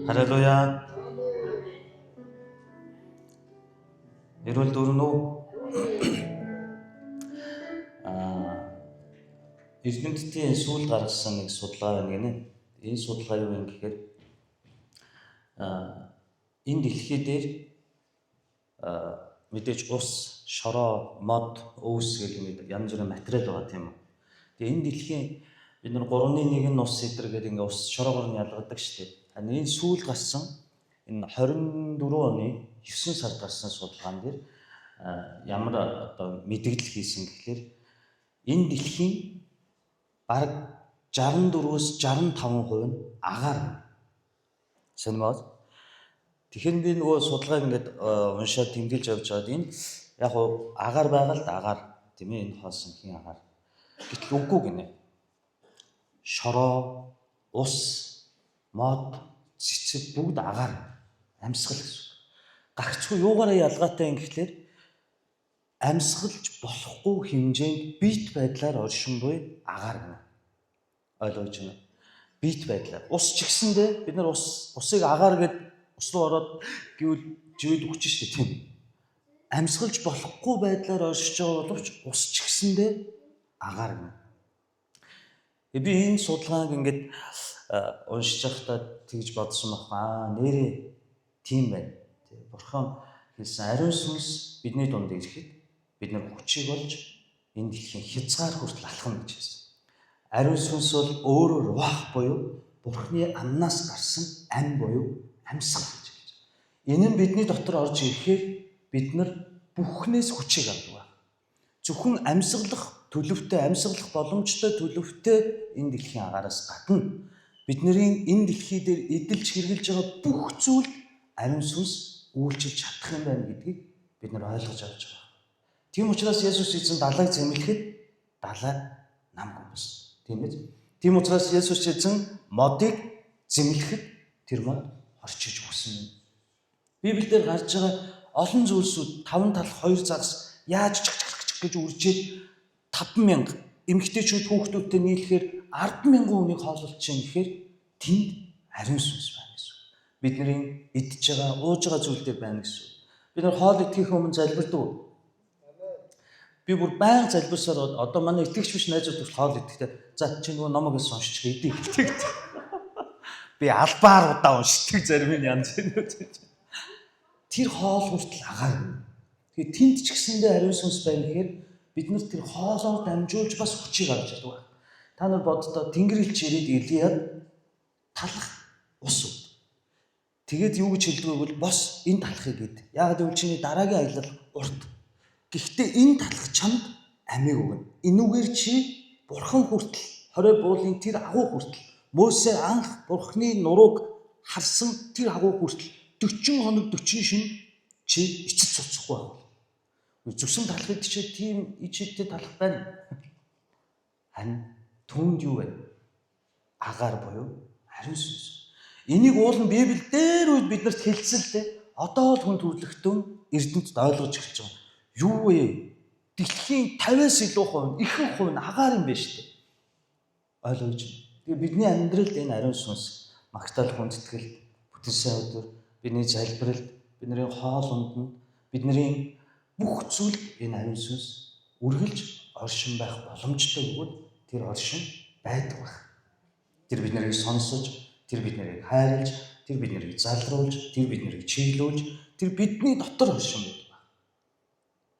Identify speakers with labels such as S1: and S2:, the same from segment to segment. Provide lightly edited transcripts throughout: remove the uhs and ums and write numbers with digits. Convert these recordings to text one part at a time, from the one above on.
S1: Халелуя. Эрүүл дүүрэн үү? Эрдэмтдийн сүүлд гаргасан нэг судалгаа байна гинэ. Энэ судалгаа юу юм гэхээр энэ дэлхий дээр мэдээж ус, шороо, мод, өвс гэх юм янз бүрийн материал байгаа тийм үү. Тэгээ энэ дэлхийн бид нар 3-ны 1 нь ус эдэр гэдэг ингээ ус шороогоор нь ялгадаг шүү дээ. Харин энэ сүүлд гарсан энэ 24 оны 9 сард гарсан судалгаан дээр ямар одоо мэдээлэл хийсэн гэхлээр энэ дэлхийн бараг 64-өөс 65% нь агаар. Сонирмоод. Тэгэхээр би нөгөө судалгааг ингээд уншаад тэмдэглэж явж байгаад энэ яг уу агаар байгаа л да, агаар тийм ээ, энэ хоосон хин агаар. Гэтэл үгүй гинэ. Шороо, ус, мод, цэцэг бүгд агаар, амьсгал гэсэн үг. Гагцхүү юугаараа ялгаатай юм гэхлээр амьсгалж болохгүй хэмжээнд бит байдлаар оршин буй агаар гинэ. Ойлгож байна уу? Бит байдлаар. Ус ч гэсэндээ бид нар усыг агаар гэд ус руу ороод гэвэл живэд өгч штэ тийм. Амьсгалж болохгүй байдлаар оршиж байгаа боловч ус ч гэсэндээ агаар гинэ. Би энэ судалгааг ингээд уншиж байхдаа тэгж бодсон байхгүй. Аа, нэрээ тийм байна. Бурхан хэлсэн ариун сүнс бидний дунд ирэхэд бид нар хүчийг олж энэ дэлхийн хязгаар хүртэл алхана гэж хэлсэн. Ариун сүнс бол өөрөөр руах буюу Бурханы амнаас гарсан ам буюу амьсгал гэж хэлж байна. Энэ нь бидний дотор орж ирэхээр бид нар бүхнээс хүчийг авдаг. Зөвхөн амьсгалах төлөвтэй, амьсгалах боломжтой төлөвтэй энэ дэлхийн агаараас гадна бидний энэ дэлхий дээр эдэлж хэрглэж байгаа бүх зүйл ариун сүнс үйлчилж чадах юм байна гэдгийг бид нар ойлгож авч байгаа. Тийм учраас Есүс эзэн далайг зэмлэхэд далай нам гомбос. Тийм ээ. Тийм учраас Есүс эзэн модыг зэмлэхэд тэр мод хорчиж өгсөн юм. Библиэлд гарч байгаа олон зүйлсүүд 5 талх 2 загас яаж чиг чиг чиг гэж үржээд 5,000 эмэгтэйчүүд хүүхдүүдтэй нийлэхээр 10,000 хүнийг хоололж чинь гэхээр тэнд ариун сүнс байна гэсэн үг. Бидний идж байгаа, ууж байгаа зүйл дээр байна гэсэн үг. Бид нар хоол идэхийг өмнө залбирдаг уу? Би бүр баян залбирсаар одоо манай итгэгч биш найзууд хүртэл хоол идэхдээ за чи нөгөө номог эс уншчих идэ гэдэг. Би албаар удаа уншдаг зарим нь янз бүрийн. Тэр хоол хүртэл агаар. Тэгэхээр тэнд ч гэсэндээ ариун сүнс байна гэхээр бид нар тэр хоолоор дамжуулж бас хүчийг авч чаддаг. Та нар боддоо Тэнгэр элч ирээд Илияд талах ус өд. Тэгээд юу гэж хэлдэг вэ гэвэл бос энэ талахыг ид. Яагаад гэвэл чиний дараагийн аялал урт. Гэхдээ энэ талах чамд амийг өгнө. Энүүгээр чи бурхан хүртэл хорой буулын тэр агуу хүртэл Мөсө анх бурхны нурууг харсан тэр агуу хүртэл 40 хоног 40 шин чи эцэц цуцахгүй байх. Зүсэн талахыг чи тийм ичээдтэй талах байна. Харин түүнд юу вэ? Агаар буюу ариун сүнс. Энийг уул нь Библи дээр үед биднэрт хэлсэн л дээ. Одоо л хүн төрөлхтөн эрдэмтэд ойлгож эхэлж байгаа. Юу вэ? Дэлхийн 50-аас илүү хувь нь ихэнх хувь нь агаар юм байна шүү дээ. Ойлгож байна. Тэгээ бидний амьдралд энэ ариун сүнс магтаал хүндэтгэлд, бүтэн сайн өдөр, бидний залбиралд, бидний хоол унданд, бидний бүх зүйлд энэ ариун сүнс үргэлж оршин байх боломжтой бөгөөд тэр оршин байдаг байх. Тэр бид нарыг сонсож, тэр бид нарыг хайрлаж, тэр бид нарыг залруулж, тэр бид нарыг чиглүүлж, тэр бидний дотор оршин байдаг байх.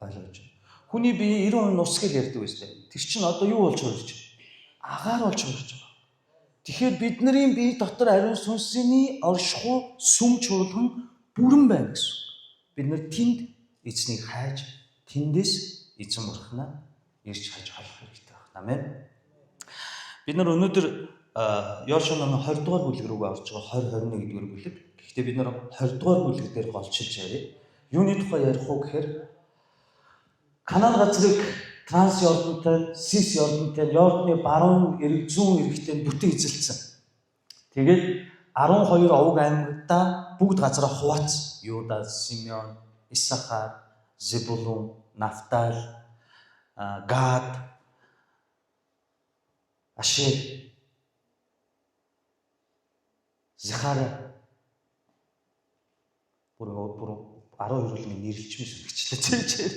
S1: Ойлгож байна. Хүний бие 90% нус гэж ярьдаг үстэй. Тэр чинь одоо юу болж хувирч байна? Агаар болж хувирч байгаа. Тэгэхээр бидний бие дотор ариун сүнсний оршихуй сүм чуулган бүрэн байна гэсэн үг. Бид нар тэнд эзнийг хайж, тэндээс эзэн бурхнаа ирж хайж олох хэрэгтэй байна. Амен. Бид нар өнөөдөр Йошуа номын 20 дугаар бүлэг рүү орж байгаа, 20 21 дугаар бүлэг. Гэхдээ бид нар 20 дугаар бүлэг дээр голчилж ярив. Юуны тухай ярих уу гэхээр Канаан газрыг Транс Йордантай, Сис Йордантай, Йорданы баруун эрэг, зүүн эрэгтэй бүтэн эзэлсэн. Тэгээд 12 овог аймагтаа бүгд газараа хуваацсан. Юда, Симеон, Исахар, Зебулун, Нафтал, Гад, Ашер, Зихара Бүр бүр 12 улмын нэрлчмэн сүргчлээ чээ.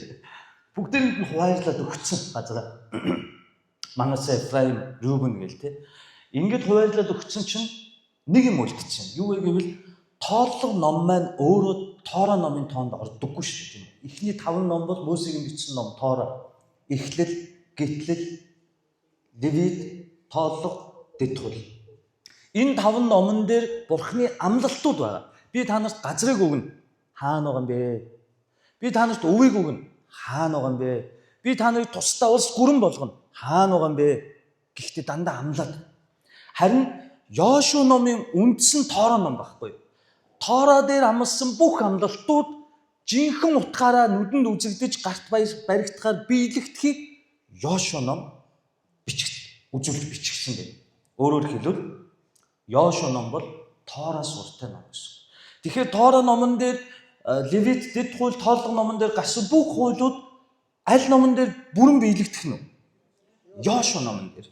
S1: Бүгдээрэнд нь хуваарлаад өгсөн газараа. Манасе, Ефраим, Рүбен гэл те. Ингээд хуваарлаад өгсөн чинь нэг юм үлдчихсэн. Юу вэ гэвэл тооллого ном маань өөрөө Тора номын тоонд ордоггүй шүү дээ. Эхний 5 ном бол Мосегийн бичсэн ном Тора. Эхлэл, Гитлэл, Левит, Тооллого, Дэд хууль. Энэ 5 номон дээр Бурхны амлалтууд байгаа. Би та нарт газрыг өгнө. Хаана байгаа юм бэ? Би та нарт өвийг өгнө. Хаана байгаа юм бэ? Би та нарыг тусдаа улс гүрэн болгоно. Хаана байгаа юм бэ? Гэхдээ дандаа амлаад. Харин Йошуа номын үндсэн Тора ном байхгүй. Тора дээр амласан бүх амлалтууд жинхэнэ утгаараа нүдэнд үзэгдэж гарт баригдахаар биелэгдэхийг Йошуа ном бичиг үзүүлж бичигдсэн байна. Өөрөөр хэлбэл Йошуа ном бол Тора суртай ном гэсэн. Тэгэхээр Тора номон дээр Левит, Дэд хууль, Тооллого номон дээр гарсан бүх хуулиуд аль номон дээр бүрэн биелэгдэх нь вэ? Йошуа номон дээр.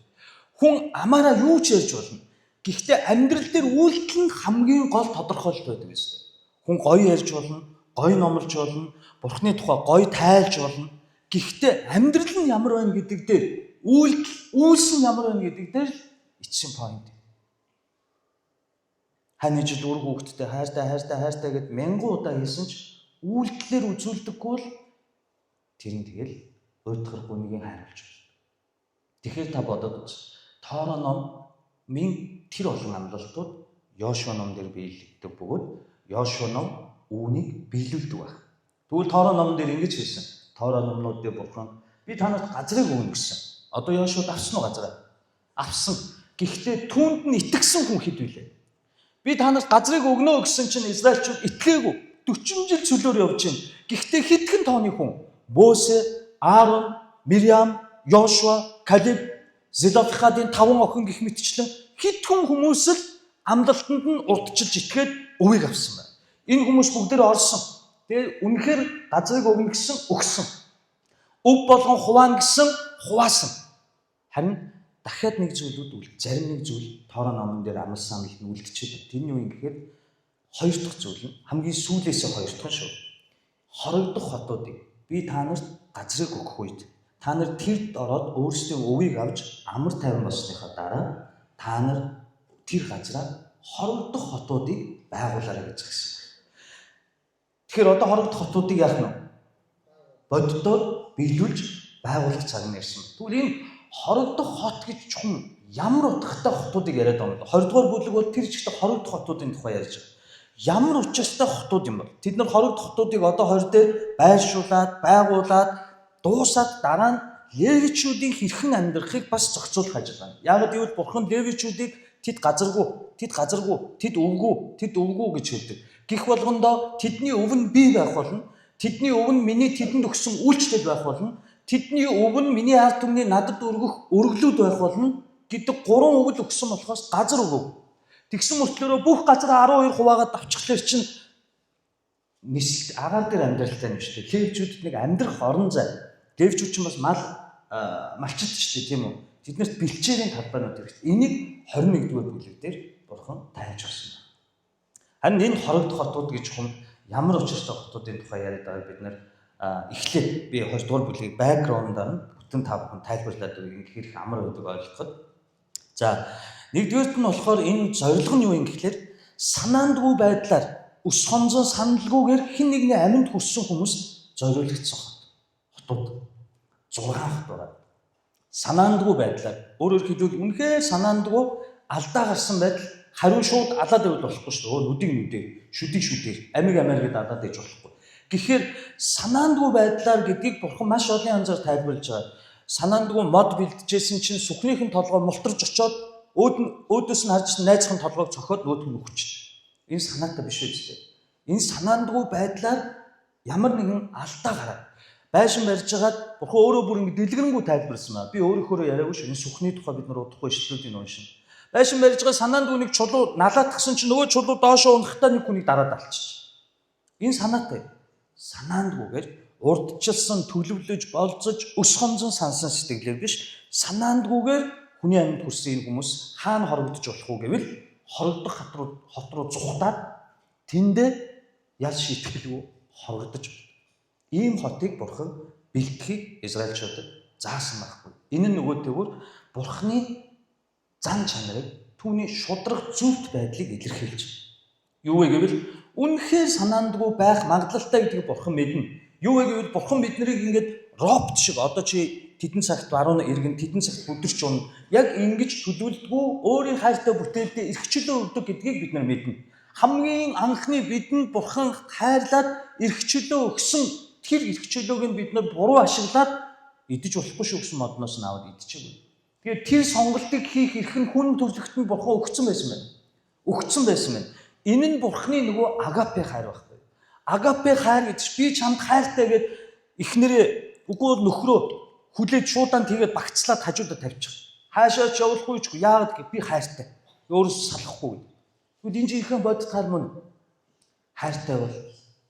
S1: Хүн амаараа юу ч ярьж болно. Гэхдээ амьдрал дээр үйлдэл нь хамгийн гол тодорхойлолт байдаг гэсэн. Хүн гоё ярьж болно, гоё номлож болно, Бурхны тухай гоё тайлж болно. Гэхдээ амьдрал нь ямар байна гэдэг дээр үйлдэл, үйлс нь ямар байна гэдэг дээр л эцсийн point. Хань жил үр хүүхэдтэй хайртай хайртай хайртай гэд мянган удаа хэлсэн ч үйлдэлээр үзүүлдэггүй бол тэр нь тэгэл уйтгаргүй нэгийг хайруулж байна. Тэгэхээр та бодоод үз. Тора номын тэр олон амлалтууд Йошуа ном дээр биелэгддэг бөгөөд Йошуа ном үүнийг биелүүлдэг байх. Тэгвэл Тора номон дээр ингэж хэлсэн. Тора номнууд дээр Бурхан би та нарт газрыг өгнө гэсэн. Одоо Йошуад авсан уу газраа? Авсан. Гэхдээ түүнд нь итгэсэн хүн хэд билээ? Би та нарт газрыг өгнө гэсэн чинь Израильчууд итгээгүй. 40 жил цөлөөр явж байна. Гэхдээ хэдхэн тооны хүн Мосе, Аарон, Мириам, Йошуа, Калеб, Зелофхадын 5 охин гэх мэтчлэн хэдхэн хүмүүс л амлалтанд нь урдчилж итгээд өвийг авсан байна. Энэ хүмүүс бүгдээр орсон. Тэгээ үнэхээр газрыг өгнө гэсэн өгсөн. Өв болгон хуваана гэсэн хуваасан. Харин дахиад нэг зүйлүүд үл зарим нэг зүйл Тора номон дээр амласан амлалт нь үлдчихэд. Тэр нь юу юм гэхээр хоёр дахь зүйл нь хамгийн сүүлээсээ хоёр дахь нь шүү. Хорогдох хотуудыг би та нарт газрыг өгөх үед та нар тэрд ороод өөрсдийн өвийг авч амар тайван болсныхаа дараа та нар тэр газраа хорогдох хотуудыг байгуулаарай гэж хэлсэн. Тэгэхээр одоо хорогдох хотуудыг яах нь вэ? Боддоор биелүүлж байгуулах цаг нь ирсэн. Тэгвэл энэ хорогдох хот гэж чухам ямар утгатай хотуудыг яриад байгаа юм бэ? 20 дугаар бүлэг бол тэр чигтээ хорогдох хотуудын тухай ярьж байгаа. Ямар учиртай хотууд юм бол? Тэд нар хорогдох хотуудыг одоо 20 дээр байршуулад, байгуулад, дуусаад дараа нь левичүүдийн хэрхэн амьдрахыг бас зохицуулах ажил байна. Яг гэвэл Бурхан левичүүдийг тэд газаргүй, тэд газаргүй, тэд өвгүү, тэд өвгүү гэж хэлдэг. Гэх болгондоо тэдний өв нь бий байх болно. Тэдний өв нь миний тэдэнд өгсөн үйлчлэл байх болно. Тэдний өв нь миний ард түмний надад өргөх өргөлүүд байх болно гэдэг гурван өвөл өгсөн болохоос газар өгөв. Тэгсэн мөртлөөрөө бүх газар 12 хуваагаад авчихлаар чинь нисэлт агаар дээр амьдралтай юм шүү дээ. Левчүүдэд нэг амьдрах орон зай. Левчүүд чинь бас мал малчид шүү дээ, тийм үү? Тэднэрт бэлчээрийн талбайнууд хэрэгтэй. Энийг 21-р бүлэг дээр Бурхан тайлж өгсөн байна. Харин энэ хорогдох хотууд гэж хүн ямар учиртай хотуудын тухай яриад байгааг бид нэр эхлээд би 20 дугаар бүлгийг background-аар нь бүтэн та бүхэн тайлбарлаад өгье. Ингээ хэрэг амар байдаг ойлгоход. За, нэгдүгээрт нь болохоор энэ зорилго нь юу юм гэхлээр санаандгүй байдлаар өс хонзон саналгүйгээр хэн нэгний аминд хүрсэн хүмүүс зориулагдсан хот. Хотууд 6 хот байгаа. Санаандгүй байдлаар, өөрөөр хэлбэл үнэхээр санаандгүй алдаа гарсан байдал хариу шууд алаад байвал болохгүй шүү дээ. Нүдийг нүдээр, шүдийг шүдээр, амиг амиар гэдээ алаад байж болохгүй. Гэхээр санаандгүй байдлаар гэдгийг Бурхан маш олон янзаар тайлбарлаж байгаа. Санаандгүй мод бэлджээсэн чинь сүхнийхэн толгой мултарж очоод өөдөөс нь харж найзхан толгойг цохиод нөөдг нь өгч. Энэ санаатай биш үү? Энэ санаандгүй байдлаар ямар нэгэн алдаа гараад байшин барьж хагаад Бурхан өөрөө бүр ингэ дэлгэрэнгүй тайлбарласан байна. Би өөрөөхөө яриаггүй шүү. Энэ сүхний тухай бид нар удахгүй ишлүүдийг уншина. Байшин барьж байгаа санаандгүй нэг чулуу налаатгсан чинь нөгөө чулуу доошоо унахдаа нэг хүнийг дараад алччих. Энэ санаатай. Санаандгүйгээр урдчилсан, төлөвлөж, болзож, өс хонзон сансан сэтгэлээр биш, санаандгүйгээр хүний амьд хүрсэн энэ хүмүүс хаана хорогдож болох уу гэвэл хорогдох хот руу зугатаад тэндээ Ял шийтгэлгүй хорогдож байна. Ийм хотыг бурхан бэлтгэхийг Израильчуудад заасан байхгүй. Энэ нь нөгөө тэгвэр бурханы зан чанарыг, түүний шудраг зөвхт байдлыг илэрхийлж байна. Юу вэ гэвэл үнэхээр санаандгүй байх магадлалтай гэдгийг бурхан мэднэ. Юу вэ гэвэл бурхан биднийг ингээд робот шиг одоо чи тэдэн цагт баруун эргэн, тэдэн цагт бүдэрч унна. Яг ингэж төлөвлөдгүү өөрийн хайртай бүтээлдээ эрхчлөө өгдөг гэдгийг бид нар мэднэ. Хамгийн анхны бидэнд бурхан хайрлаад эрхчлөө өгсөн тэр эрхчлөөг нь бид нар буруу ашиглаад идэж болохгүй шүү гэсэн модноос нь аваад идчихэв. Тэгэхээр тэр сонголтыг хийх эрх нь хүн төрлөختөнд бурхан өгсөн байсан байна. Өгсөн байсан байна. Энэ нь бурханы нөгөө агапе хайр байхгүй. Агапе хайр гэдэг чинь би чамд хайртай гэд эхнэрээ үгүй бол нөхрөө хүлээж шуудан тэгээд багцлаад хажуудаа тавьчих. Хаашаа ч явуулахгүй ч яагаад гэ би хайртай. Өөрөөс салахгүй гэдэг. Тэгвэл энэ жинхэнэ бодит хайр мөн хайртай бол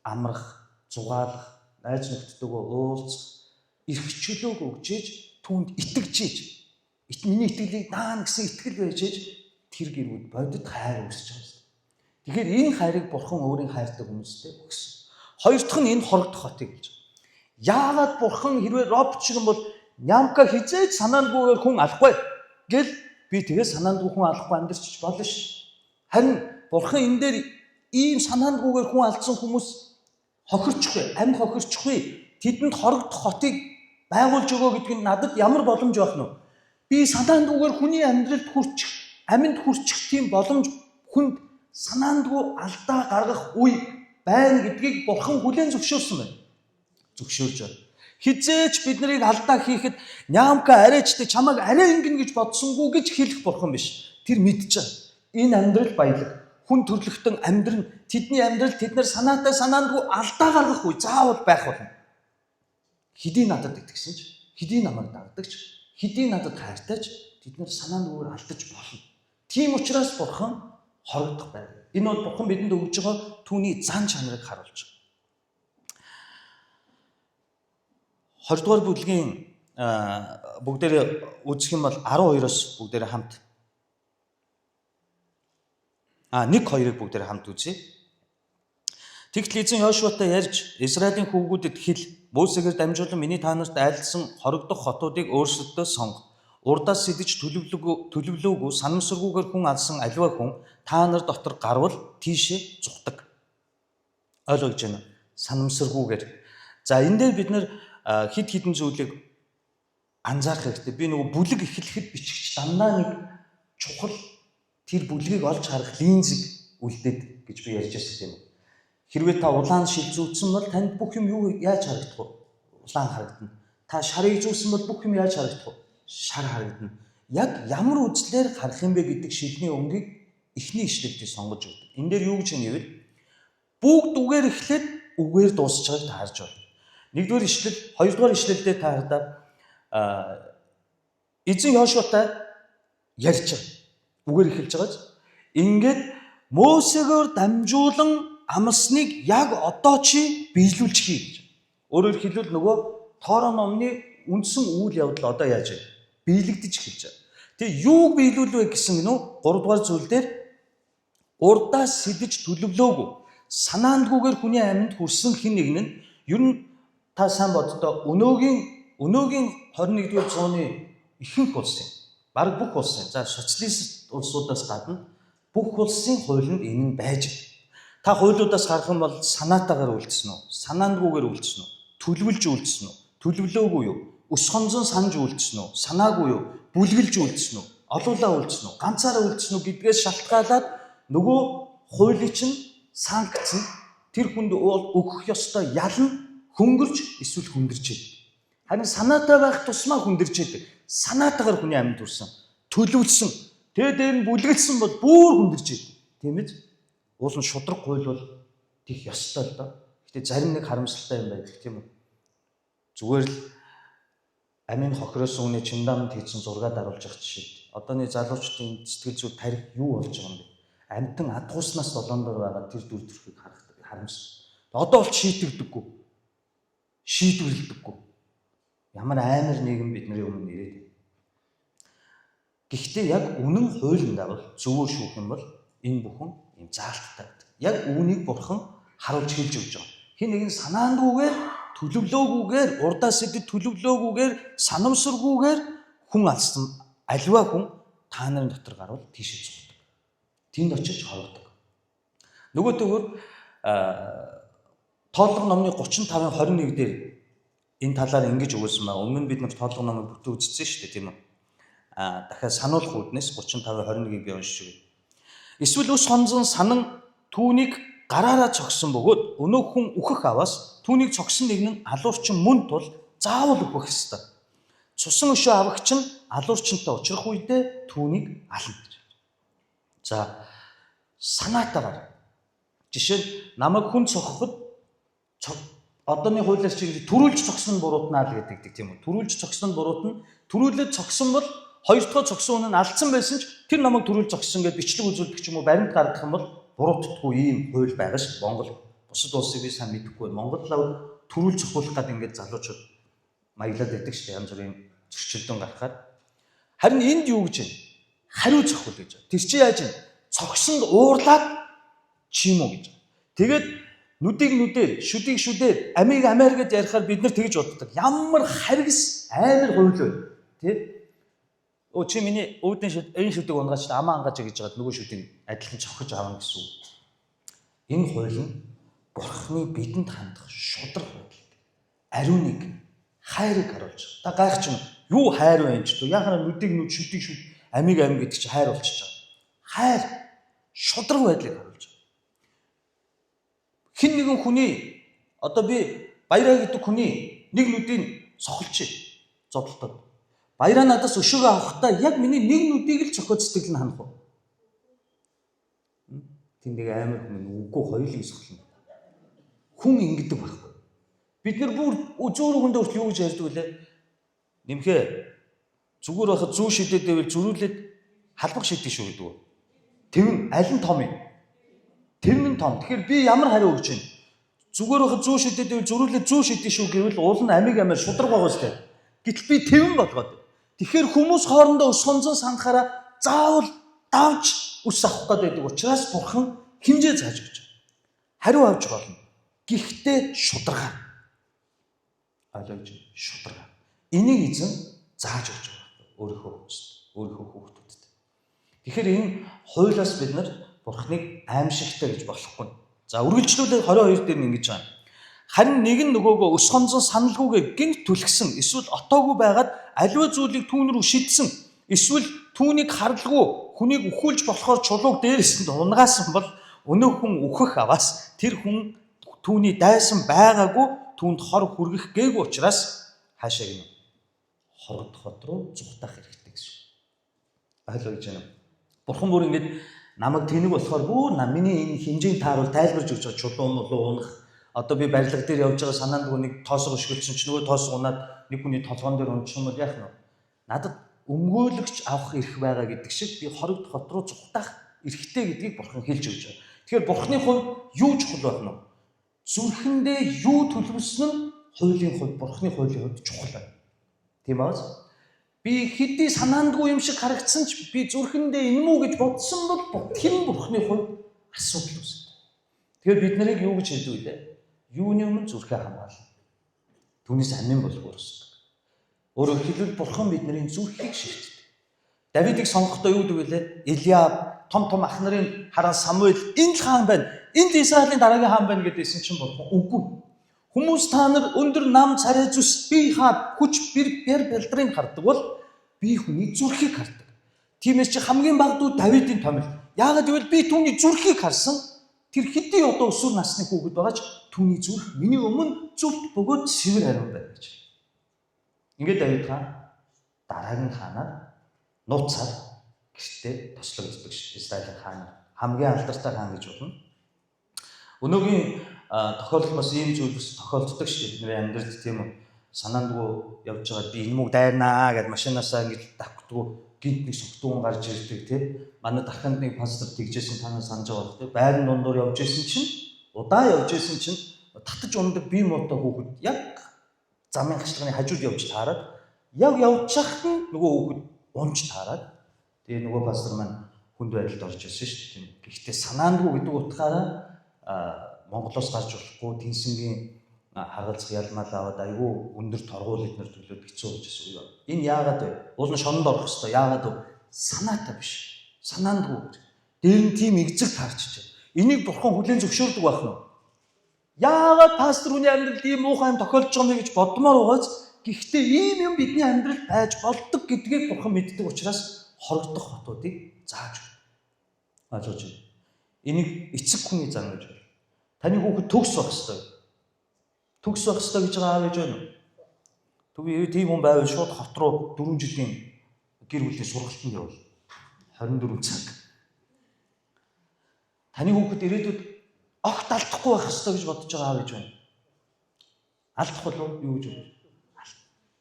S1: амрах, зугаалах, найз нөхдөдөө уулзах, эрх чөлөөг өгч ээж түүнд итгэж ээж миний итгэлийг даана гэсэн итгэл байж ээж тэр гэрүүд бодит хайр үүсэж байгаа юм. Тэгэхээр энэ хайрыг бурхан өөрийн хайртай хүмүүстэй өгсөн. Хоёр дахь нь энэ хорогдох хотыг гэж. Яагаад бурхан хэрвээ робот шиг юм бол нямка хизээж санаандгүйгээр хүн алахгүй гэл би тэгээ санаандгүй хүн алахгүй амьдарч болно ш. Харин бурхан энэ дээр ийм санаандгүйгээр хүн алдсан хүмүүс хохирчихгүй, амь хохирчихгүй, тэдэнд хорогдох хотыг байгуулж өгөө гэдэг нь надад ямар боломж байх нь вэ? Би санаандгүйгээр хүний амьдралд хүрчих, амьд хүрчих тийм боломж хүнд санаандгүй алдаа гаргах үе байна гэдгийг бурхан хүлээн зөвшөөрсөн байна. Зөвшөөрж байна. Хизээч бид нарыг алдаа хийхэд нямка арайчтай чамайг арай ингэнэ гэж бодсонгүй гэж хэлэх бурхан биш. Тэр мэдж байгаа. Энэ амьдрал баялаг. Хүн төрлөختөн амьдран тэдний амьдрал тэд нар санаатай санаандгүй алдаа гаргах үе заавал байх болно. Хэдий надад итгэсэн ч, хэдий намайг дагдаг ч, хэдий надад хайртай ч тэд нар санаандгүйгээр алдаж болно. Тийм учраас бурхан хорогдох байв. Энэ бол бурхан бидэнд өгж байгаа түүний зан чанарыг харуулж байгаа. 20 дугаар бүлгийн бүгдээрээ үзэх юм бол 12-оос бүгдээрээ хамт 1 2-ыг бүгдээрээ хамт үзье. Тэгтэл эзэн Йошуатай ярьж Израилийн хүүгүүдэд хэл Мосегээр дамжуулан миний та нарт айлдсан хорогдох хотуудыг өөрсөддөө сонго. Урдаас сэтэж төлөвлөөгүй санамсаргүйгээр хүн алсан аливаа хүн та нар дотор гарвал тийшээ зугтаг. Ойлгож байна уу? Санамсаргүйгээр. За энэ дээр бид нэр хэд хэдэн зүйлийг анзаарах хэрэгтэй. Би нөгөө бүлэг эхлэхэд бичигч дандаа нэг чухал тэр бүлгийг олж харах линзийг үлдээд гэж би ярьж байсан тийм үү? Хэрвээ та улаан шил зүүцсэн бол танд бүх юм юу яаж харагдах вэ? Улаан харагдана. Та шарыг зүүсэн бол бүх юм яаж харагдах вэ? Шар харагдана. Яг ямар үзлээр харах юм бэ гэдэг шилний өнгийг эхний ишлэлдээ сонгож өгдөг. Энэ дээр юу гэж нэвэл бүгд үгээр эхлээд үгээр дуусч байгааг та харж байна. Нэгдүгээр ишлэл, хоёрдугаар ишлэлдээ та хардаа эзэн Йошуатай ярьж байгаа. Үгээр эхэлж байгааз. Ингээд Мосегоор дамжуулан амласныг яг одоо чи биелүүлж хий гэж. Өөрөөр хэлбэл нөгөө Торо номны үндсэн үйл явдал одоо яаж вэ? Биелэгдэж эхэлж байгаа. Тэгээ юуг биелүүлвэ гэсэн гинүү? 3 дугаар зүйл дээр урдаас сэтэж төлөвлөөгүй санаандгүйгээр хүний амьд хүрсэн хэн нэг нь ер нь та сайн боддоо өнөөгийн 21-р зууны ихэнх улсын бараг бүх улсын за социалист улсуудаас гадна бүх улсын хуулинд энэ нь байж байгаа. Та хуулиудаас харах юм бол санаатаагаар үйлдсэн үү? Санаандгүйгээр үйлдсэн үү? Төлөвлөж үйлдсэн үү? Төлөвлөөгүй юу? Өс хонзон санаж үйлдсэн үү? Санаагүй юу? Бүлгэлж үйлдсэн үү? Олуулаа үйлдсэн үү? Ганцаараа үйлдсэн үү гэдгээс шалтгаалаад нөгөө хуулийн чинь санкц нь тэр хүнд өгөх ёстой ял нь хөнгөрч эсвэл хүндэрч идэг. Харин санаатай байх тусмаа хүндэрч идэг. Санаатаагаар хүний амьд хүрсэн, төлөвлөсөн, тэгээ дээр нь бүлгэлсэн бол бүр хүндэрч идэг. Тийм ээ? Уул нь шудраг хууль бол тех ёстой л доо. Гэтэ зарим нэг харамсалтай юм байдаг тийм үү? Зүгээр л амийн хохироос үүний чимдамд хийсэн зураг даруулж явах жишээ. Одооны залуучдын сэтгэл зүй тарих юу болж байгаа юм бэ? Амтан адгууснаас долоон дор байгаа тэр дүр төрхийг харах харамсалтай. Одоо бол шийтгдэггүй. Шийдвэрлэдэггүй. Ямар амар нийгэм бидний өмнө ирээд байна. Гэхдээ яг үнэн хуулийн дагуу зөвөр шүүх юм бол энэ бүхэн ийм заалттай байдаг. Яг үүнийг бурхан харуулж хэлж өгч байгаа. Хин нэгэн санаандгүйгээр, төлөвлөөгүйгээр, урдаас идэд төлөвлөөгүйгээр, санамсаргүйгээр хүн алсан аливаа хүн та нарын дотор гарвал тийшээ цухдаг. Тэнд очиж хорогдог. Нөгөөтэйгөр Тооллого номны 35-ын 21 дээр энэ талаар ингэж өгүүлсэн байна. Өмнө нь бид нар тооллого номыг бүтэн үзсэн шүү дээ, тийм үү? Дахиад сануулах үүднээс 35-ын 21-ийг би уншиж өгье. Эсвэл өс хонзон санан түүнийг гараараа цогсон бөгөөд өнөөх хүн үхэх аваас түүнийг цогсон нэг нь алуурчин мөн тул заавал үхэх ёстой. Цусан өшөө авагч нь алуурчинтай учрах үедээ түүнийг ална гэж. За, санаатаагаар жишээ нь намайг хүн цохоход одооны хуулиас чи төрүүлж цогсон нь буруутнаа л гэдэг, тийм үү? Төрүүлж цогсон нь буруутна. Төрүүлээд цогсон бол хоёр дахь цогсон хүн нь алдсан байсан ч тэр намайг төрүүлж цогсон гэж бичлэг үзүүлдэг ч юм уу, баримт гаргах юм бол буруутдаггүй ийм хууль байгаа ш. Монгол бусад улсыг би сайн мэдэхгүй. Монгол лав төрүүлж цохиулах гэдэг ингээд залуучууд маялаад байдаг ш. Янз бүрийн зөрчилдөөн гаргахаар. Харин энд юу гэж байна? Хариу цохиул гэж байна. Тэр чи яаж вэ? Цогсонд уурлаад чи юм уу гэж. Тэгээд нүдийг нүдээр, шүдийг шүдээр, амийг амиар гэж ярихаар бид нар тэгж боддог. Ямар харгас амар хууль вэ? Тэ? Өө чи миний үүдэн шүд, энэ шүдийг унгаач амаа ангааж гэж байгаад нөгөө шүдийг адилхан цохиж авна гэсэн үг. Энэ хууль нь Бурхны бидэнд хандах шударга байдал. Ариуныг, хайрыг харуулж байгаа. Та гайх чинь юу хайр вэ энэ ч дөө? Яхаа нүдийг нүд, шүдийг шүд, амийг ам гэдэг чинь хайр болчихж байгаа. Хайр шударга байдлыг харуулж байгаа. Хэн нэгэн хүний одоо би Баяраа гэдэг хүний нэг нүдийг сохолчих зодолтод. Баяраа надаас өшөөгөө авахдаа яг миний нэг нүдийг л цохиод сэтгэл нь ханах уу? Тэнд нэг амар хүн үгүй хоёулыг сохлоно. Хүн ингэдэг байхгүй. Бид нар бүр зүүр үгэндээ хүртэл юу гэж ярьдаг вүлээ? Нэмхээ зүгээр байхад зүү шидэд байвал зөрүүлээд халбаг шидэх шүү гэдэг үү? Тэвэн аль нь том юм? Тэвэн нь том. Тэгэхээр би ямар хариу өгч байна? Зүгээр байхад зүү шидэд байвал зөрүүлээд зүү шидэх шүү гэвэл уул нь амиг амиар шударга байгаа сте. Гэтэл би тэвэн болгоод. Тэгэхээр хүмүүс хоорондоо өс хонзон санахаараа заавал давж өс авах гээд байдаг учраас бурхан хэмжээ зааж өгч байгаа. Хариу авч болно. Гэхдээ шударга. Ойлгож шударга. Энийг эзэн зааж өгч байгаа байхгүй өөрийнхөө хүмүүст, өөрийнхөө хүүхдүүдэд. Тэгэхээр энэ хуулиас бид нар бурхныг аимшигтай гэж болохгүй. За, үргэлжлүүлээд 22 дээр нь ингэж байгаа. Харин нэг нь нөгөөгөө өс хонзон саналгүйгээр гинт түлхсэн эсвэл отоогүй байгаад аливаа зүйлийг түүн рүү шидсэн эсвэл түүнийг харлгүй хүнийг үхүүлж болохоор чулууг дээрээс нь унгаасан бол өнөөх хүн үхэх аваас тэр хүн түүний дайсан байгаагүй түүнд хор хүргэх гээгүй учраас хаашаа гинэ хорогдох хот руу зугатаах хэрэгтэй гэсэн. Ойлгож байна уу? Бурхан бүр ингэж намайг тэнэг болохоор бүр миний энэ хэмжээнд тааруул тайлбарж өгч байгаа чулуу мулуу унах. Одоо би барилга дээр явж байгаа санаандгүй нэг тоосго өшгөлсөн ч нөгөө тоосго унаад нэг хүний толгоон дээр унчих юм бол яах нь вэ? Надад өмгөөлөгч авах эрх байгаа гэдэг шиг би хорогдох хот руу зугатаах эрхтэй гэдгийг бурхан хэлж өгч байгаа. Тэгэхээр бурханы хувьд юу чухал байх нь вэ? Зүрхэндээ юу төлөвлөсөн нь хуулийн хувьд, бурханы хуулийн хувьд чухал байна. Тийм аа? Би хэдий санаандгүй юм шиг харагдсан ч би зүрхэндээ энэ мүү гэж бодсон бол тэр бурханы хувьд асуудал үүсдэг. Тэгэхээр бид нарыг юу гэж хэлдэг вэ? Юуны өмнө зүрхээ хамгаална. Түүнээс амин болов өрсдөг. Өөрөөр хэлбэл бурхан бидний зүрхийг ширтдэг. Давидыг сонгохдоо юу гэдэг вүлээ? Илиаб том том ах нарын хараа Самуэль энэ л хаан байна. Энэ л Израилийн дараагийн хаан байна гэдээсэн чинь бурхан үгүй. Хүмүүс та нар өндөр нам царай зүс би хаа хүч бэр бэр бэлдрийг хардаг бол би хүний зүрхийг хардаг. Тиймээс чи хамгийн бага дүү Давидын томил. Яагаад гэвэл би түүний зүрхийг харсан. Тэр хэдий одоо өсвөр насны хүүхэд байгаа ч түүний зүрх миний өмнө зөвхт бөгөөд цэвэр хариу байна гэж. Ингээд Давид хаан дараагийн хаанаар нууцаар гэртээ тослогддог ш. Израилийн хаан хамгийн алдартай хаан гэж болно. Өнөөгийн тохиолдол бас ийм зүйл бас тохиолддог шүү дээ. Бидний амьдралд, тийм үү? Санаандгүй явж байгаа би энэ мөг дайрнаа гэд машинаасаа ингэж давхдгүй гинт нэг согтуун гарч ирдэг, тийм. Манай дарханд нэг пастор тэгжсэн, та нар санаж байгаа бох, тийм. Байран дундуур явж исэн чинь, удаа явж исэн чинь татаж ундаг бие муутай хүүхэд яг замын хашлагын хажууд явж таарад, яг явж хахад нь нөгөө хүүхэд унж таарад, тэгээ нөгөө пастор маань хүнд байдалд орж ирсэн шүү дээ, тийм. Гэхдээ санаандгүй гэдэг утгаараа Монголоос гарч болохгүй тэнсэнгийн харгалзах ялмал аваад айгүй өндөр торгуул эднэр төлөөд хэцүү болж байсан үе. Энэ яагаад вэ? Уул нь шононд орох хэвээр яагаад вэ? Санаатай биш. Санаандгүй. Дээр нь тийм эгзэг таарчиж. Энийг бурхан хүлээн зөвшөөрдөг байх нь. Яагаад пастор хүний амьдралд ийм муухай юм тохиолдож байгаа юм бэ гэж бодмоор байгааз гэхдээ ийм юм бидний амьдралд байж болдог гэдгийг бурхан мэддэг учраас хорогдох хотуудыг зааж өгдөг. Ойлгож байна. Энийг эцэг хүний зан гэж байна. Таны хүүхэд төгс байх ёстой. Төгс байх ёстой гэж байгаа аав ээж байна уу? Тэгвэл тийм хүн байвал шууд хот руу 4 жилийн гэр бүлийн сургалтанд явуул. 24 цаг. Таны хүүхэд ирээдүйд огт алдахгүй байх ёстой гэж бодож байгаа аав ээж байна. Алдах болов юу гэж бодож?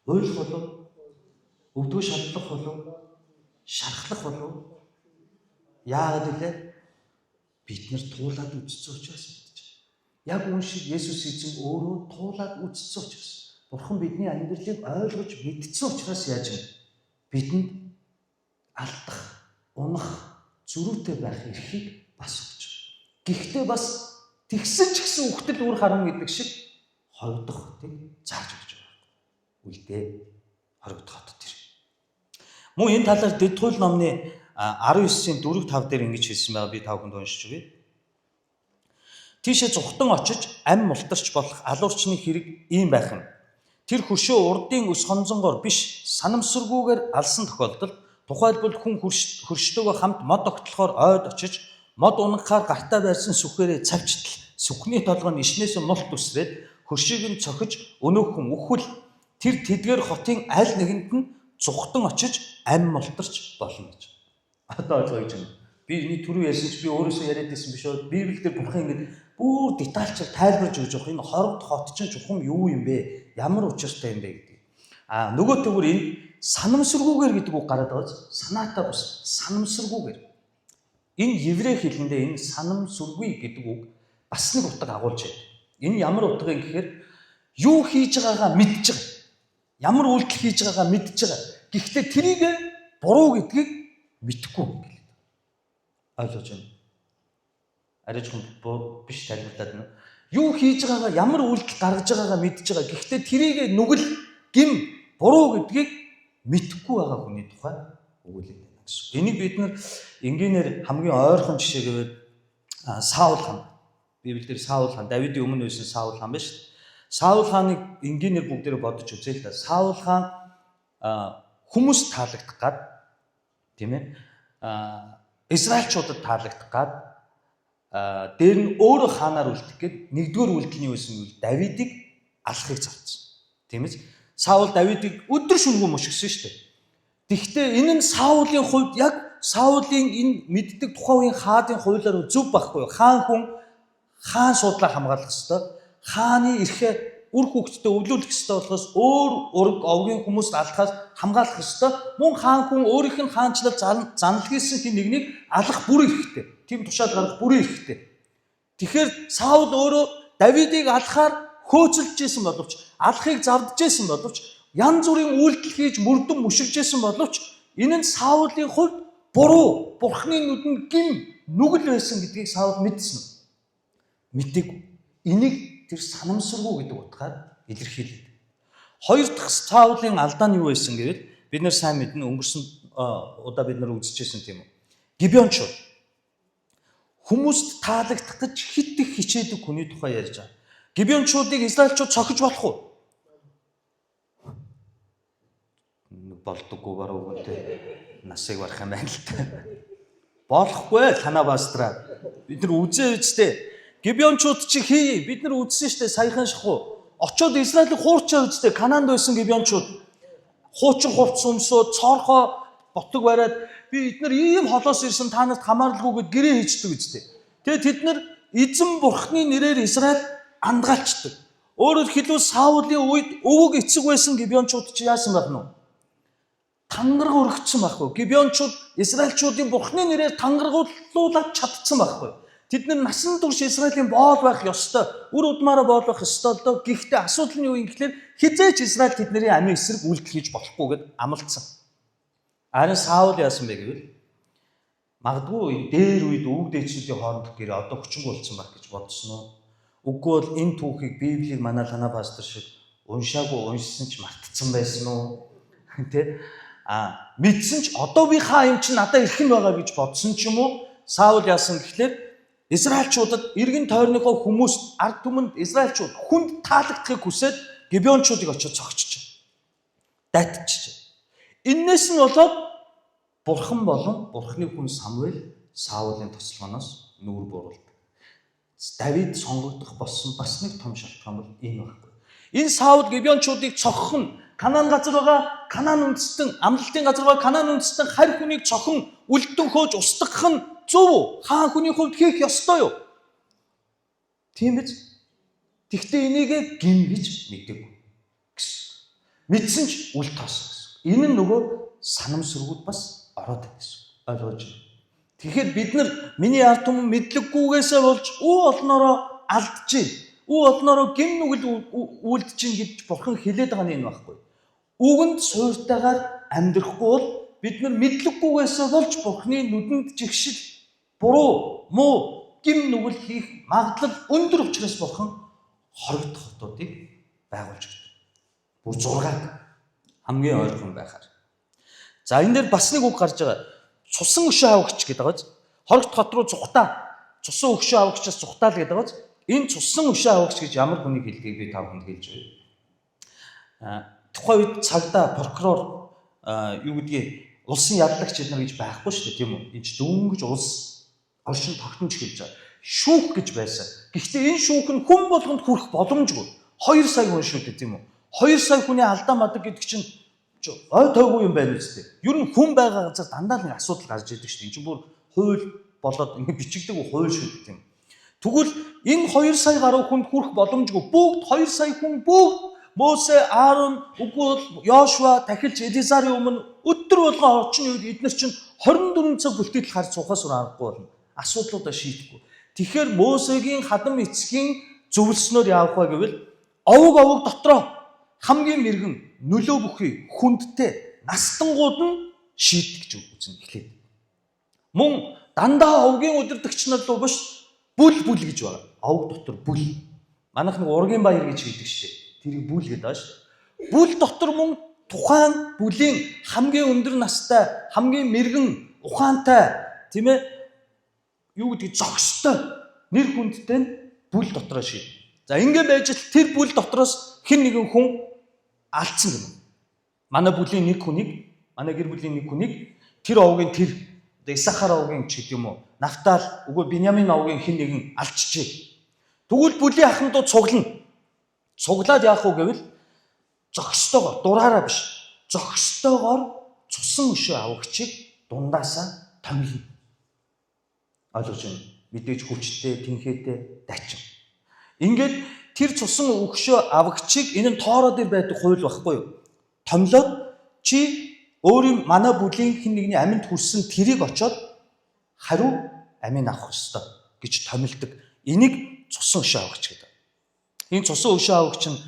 S1: Уйлах болов? Өвдгөө шалтлах болов? Шархлах болов? Яагаад вэ? Бид нар туулаад үзсэн учраас мэдэж байгаа. Яг үүн шиг Есүс эзэн өөрөө туулаад үзсэн учраас Бурхан бидний амьдралыг ойлгож мэдсэн учраас яаж юм? Бидэнд алдах, унах, зөрүүтэй байх эрхийг бас өгч байгаа. Гэхдээ бас тэгсэн ч гэсэн үхтэл үр харам гэдэг шиг хоригдох хотыг зааж өгч байгаа. Үлдээ хоригдох хот тэр. Мөн энэ талаар Дэд хууль номны 19-ийн 4 5 дээр ингэж хэлсэн байгаа, би та бүхэнд уншиж өгье. Тийшээ зүхтан очиж ам мултарч болох алуурчны хэрэг ийм байх юм. Тэр хөршөө урдын өс хонзонгоор биш санамсаргүйгээр алсан тохиолдолд тухайлбал хүн хөрштөөгөө хамт мод огтлохоор ойд очиж мод унагахаар гартаа байрсан сүхээрээ цавчтал сүхний толгой нь ишнээс мулт үсрээд хөршийг нь цохиж өнөөх хүн үхвэл тэр тэдгээр хотын аль нэгэнд нь зүхтан очиж ам мултарч болно гэж. Одоо ойлгоё гэж байна. Би энэ түрүү ярьсан чи би өөрөөсөө яриад байсан биш үү? Библиэлд бурхан ингэж бүр детальчаар тайлбарж өгч байгаа. Энэ хорогд хот чинь чухам юу юм бэ? Ямар учиртай юм бэ гэдэг. А нөгөө төгөр энэ санамсаргүйгээр гэдэг үг гараад байгаа. Санаатай бус санамсаргүйгээр. Энэ еврей хэлэндээ энэ санамсаргүй гэдэг үг бас нэг утга агуулж байна. Энэ ямар утга юм гэхээр юу хийж байгаагаа мэдж байгаа. Ямар үйлдэл хийж байгаагаа мэдж байгаа. Гэхдээ тэрийг буруу гэдгийг мэдэхгүй гэлээ. Ойлгож байна. Арай жоохон биш тайлбарлаад байна. Юу хийж байгаагаа, ямар үйлдэл гаргаж байгаагаа мэдж байгаа. Гэхдээ тэрийг нүгэл, гим, буруу гэдгийг мэдэхгүй байгаа хүний тухай өгүүлээд байна гэсэн. Энийг бид нар энгийнээр хамгийн ойрхон жишээ гэвэл Саул хаан. Библиэлд Саул хаан, Давидын өмнө байсан Саул хаан байна шүү дээ. Саул хааныг энгийнээр бүгдээрээ бодож үзье л да. Саул хаан хүмүүс таалагдах гад тийм ээ. Израильчуудад таалагдах гад дээр нь өөрөө хаанаар үлдэх гээд нэгдүгээр үйлдэл нь юу байсан гэвэл Давидыг алахыг завцсан. Тийм ээ. Саул Давидыг өдөр шөнөгүй мушигсан шүү дээ. Тэгэхдээ энэ нь Саулын хувьд яг Саулын энэ мэддэг тухайн үеийн хаадын хуулиар зөв байхгүй. Хаан хүн хаан суудлаа хамгаалах ёстой. Хааны эрхээ үр хүүхдтэй өвлүүлэх ёстой болохоос өөр ураг овгийн хүмүүст алхаас хамгаалах ёстой. Мөн хаан хүн өөрийнх нь хаанчлал заналхийлсэн хэн нэгнийг алах бүр эрхтэй. Тийм тушаал гаргах бүрэн эрхтэй. Тэгэхээр Саул өөрөө Давидыг алахаар хөөцөлж исэн боловч, алахыг завдж исэн боловч, янз бүрийн үйлдэл хийж мөрдөн мөшөж исэн боловч энэ нь Саулын хувьд буруу, Бурхны нүдэнд гим нүгэл байсан гэдгийг Саул мэдсэн үү? Мэдээгүй. Энийг тэр санамсаргүй гэдэг утгаар илэрхийлээд. Хоёр дахь Саулын алдаа нь юу байсан гэвэл бид нар сайн мэднэ, өнгөрсөн удаа бид нар үзчихсэн тийм үү? Гибеончууд хүмүүст таалагдах гэж хит их хичээдэг хүний тухай ярьж байгаа. Гибеончуудыг израильчууд цохиж болох уу? Болдоггүй баруун хүнтэй насыг барах юм байна л та. Болохгүй танаа пастраа. Бид нар үзээ үстэй. Гибеончууд чи хий. Бид нар үзсэн штэ саяхан шахуу. Очоод Израилийн хуурчаа үстэй. Канаанд байсан гибеончууд хуучин хувцас өмсөөд цоорхоо ботог бариад би эднэр ийм холоос ирсэн та нарт хамааралгүй гэд гэрээ хийждэг үстэй. Тэгээ тэд нар эзэн бурхны нэрээр Израиль андгаалчдаг. Өөрөөр хэлбэл Саулын үед өвөг эцэг байсан гибеончууд чи яасан байх нь вэ? Тангараг өргөцсөн байхгүй. Гибеончууд Израильчуудын бурхны нэрээр тангарагуулаад чадсан байхгүй. Тэд нар насан турш Израилийн боол байх ёстой. Үр удмаараа боол байх ёстой л доо. Гэхдээ асуудал нь юу юм гэхлээр хизээч Израиль тэдний амийн эсрэг үйлдэл хийж болохгүй гэд амлцсан. Харин Саул яасан бэ гэвэл магадгүй энэ дээр үед өвөг дээдсүүдийн хоорондох гэрээ одоо хүчингү болсон байх гэж бодсон уу? Үгүй бол энэ түүхийг Библийг манай Лана пастор шиг уншаагүй уншсан ч мартцсан байсан уу? Тэ? А мэдсэн ч одоо би хаа юм чинь надад ирэх нь байгаа гэж бодсон ч юм уу? Саул яасан гэхлээр Израильчуудад эргэн тойрныхоо хүмүүст ард түмэнд Израильчууд хүнд таалагдахыг хүсээд Гибеончуудыг очиод цогчж. Дайтчих. Иннээс нь болоод Бурхан болон Бурханы хүн Самуэль Саулын тослогоноос нүүр бууруулдаг. Давид сонгогдох болсон бас нэг том шалтгаан бол энэ байхгүй. Энэ Саул Гибеончуудыг цохох нь Канаан газар байгаа Канаан үндэстэн амлалтын газар байгаа Канаан үндэстэн харь хүнийг цохон үлдэн хөөж устгах нь зөв үү? Хаан хүний хувьд хийх ёстой юу? Тийм биз? Тэгвэл энийг гин гэж мэдээгүй гэсэн. Мэдсэн ч үл тоосон гэсэн. Энэ нь нөгөө санамсаргууд бас ороод байна гэсэн. Ойлгож байна. Тэгэхээр бид нар миний ард түмэн мэдлэггүйгээсээ болж үе олноороо алдчихээн. Үе олноороо гин нүгэл үйлдэж чинь гэж бурхан хэлээд байгаа нь энэ байхгүй. Үгэнд сууртайгаар амьдрахгүй бол бид нар мэдлэггүйгээсээ болж бурханы нүдэнд жигшил буруу, муу, гим нүгэл хийх магадлал өндөр учраас бурхан хорогдох хотуудыг байгуулж өгдөг. Бүр 6-аг хамгийн ойрхон байхаар. За энэ дээр бас нэг үг гарч байгаа. Цусан өшөө авагч гэдэг байгаа. Хорогт хот руу цухтаа. Цусан өшөө авагчаас цухтаа л гэдэг байгаа. Энэ цусан өшөө авагч гэж ямар хүнийг хэлдгийг би та бүхэнд хэлж өгье. Тухайн үед цагдаа прокурор юу гэдгийг улсын яллагч эднэр гэж байхгүй шүү дээ, тийм үү? Энэ ч дөнгөж улс оршин тогтнож эхэлж байгаа. Шүүх гэж байсан. Гэхдээ энэ шүүх нь хүн болгонд хүрэх боломжгүй. 2 сая хүн шүү дээ, тийм үү? 2 сая хүний алдаа мадаг гэдэг чинь ой тойгүй юм байна үстэй. Ер нь хүн байгаа газар дандаа л нэг асуудал гарч идэг шүү дээ. Энэ чинь бүр хууль болоод ингэ бичигдэг хууль шүү дээ, тийм. Тэгвэл энэ 2 сая гаруй хүнд хүрэх боломжгүй. Бүгд 2 сая хүн бүгд Мосе, Аарон, үгүй бол Йошуа, тахилч Элизарын өмнө өдөр болгон орчин үед эднэр чинь 24 цаг бүлтгэл харж суухаас өөр аргагүй болно. Асуудлуудаа шийдэхгүй. Тэгэхээр Мосегийн хадам эцгийн зөвлөснөөр явах вэ гэвэл овог овог дотроо хамгийн мэрэгэн нөлөө бүхий хүндтэй настангууд нь шийдэх гэж үзнэ эхлээд. Мөн дандаа овгийн удирдагч нар руу биш бүл бүл гэж байгаа. Овог дотор бүл. Манайх нэг ургийн баяр гэж хэлдэг шүү дээ. Тэрийг бүл гэдэг байгаа шүү дээ. Бүл дотор мөн тухайн бүлийн хамгийн өндөр настай, хамгийн мэрэгэн, ухаантай, тийм ээ, юу гэдэг зохистой нэр хүндтэй нь бүл дотроо шийд. За ингэ байж л тэр бүл дотроос хэн нэгэн хүн алдсан гэнэ. Манай бүлийн нэг хүнийг, манай гэр бүлийн нэг хүнийг тэр овгийн тэр одоо Исахар овгийн ч гэдэг юм уу, Нафтал үгүй Биньямин овгийн хэн нэгэн алдчихжээ. Тэгвэл бүлийн ахмадууд цуглана. Цуглаад яах вэ гэвэл зохистойгоор дураараа биш зохистойгоор цусан өшөө авагчийг дундаасаа томилно. Ойлгож байна. Мэдээж хүчтэй, тэнхээтэй дачин. Ингээд тэр цусан өгшөө авагчийг энэ нь тоороо дээр байдаг хууль байхгүй юу? Томлоод чи өөрийн манай бүлийн хэн нэгний аминд хүрсэн тэрийг очоод хариу амийг авах ёстой гэж томилдог. Энийг цусан өшөө авагч гэдэг. Энэ цусан өшөө авагч нь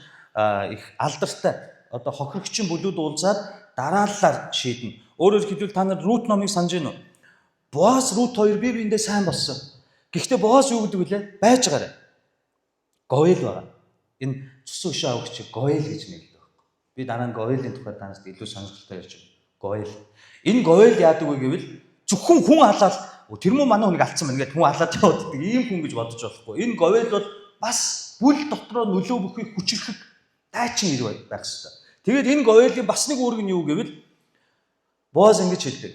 S1: их алдартай одоо хохирогчийн бүлүүд уулзаад дарааллаар шийднэ. Өөрөөр хэлбэл та нар Рут номыг санаж байна уу? Боаз Рут хоёр бие биендээ сайн болсон. Гэхдээ Боаз юу гэдэг вүлээ? Байж гараа. Гойл байгаа. Энэ цусан өшөө авагч Гойл гэж нэрлэдэг байхгүй. Би дараа нь Гойлын тухай танаас илүү сонирхолтой ярьж байна. Гойл. Энэ Гойл яадаг вэ гэвэл зөвхөн хүн алаад тэр мөн манай хүнийг алдсан байна гэдээ хүн алаад яваад ийм хүн гэж бодож болохгүй. Энэ Гойл бол бас бүл дотроо нөлөө бүхий хүчрхэг дайчин ирв байх хэрэгтэй. Тэгээд энэ Гойлын бас нэг үүрэг нь юу гэвэл Боаз ингэж хэлдэг.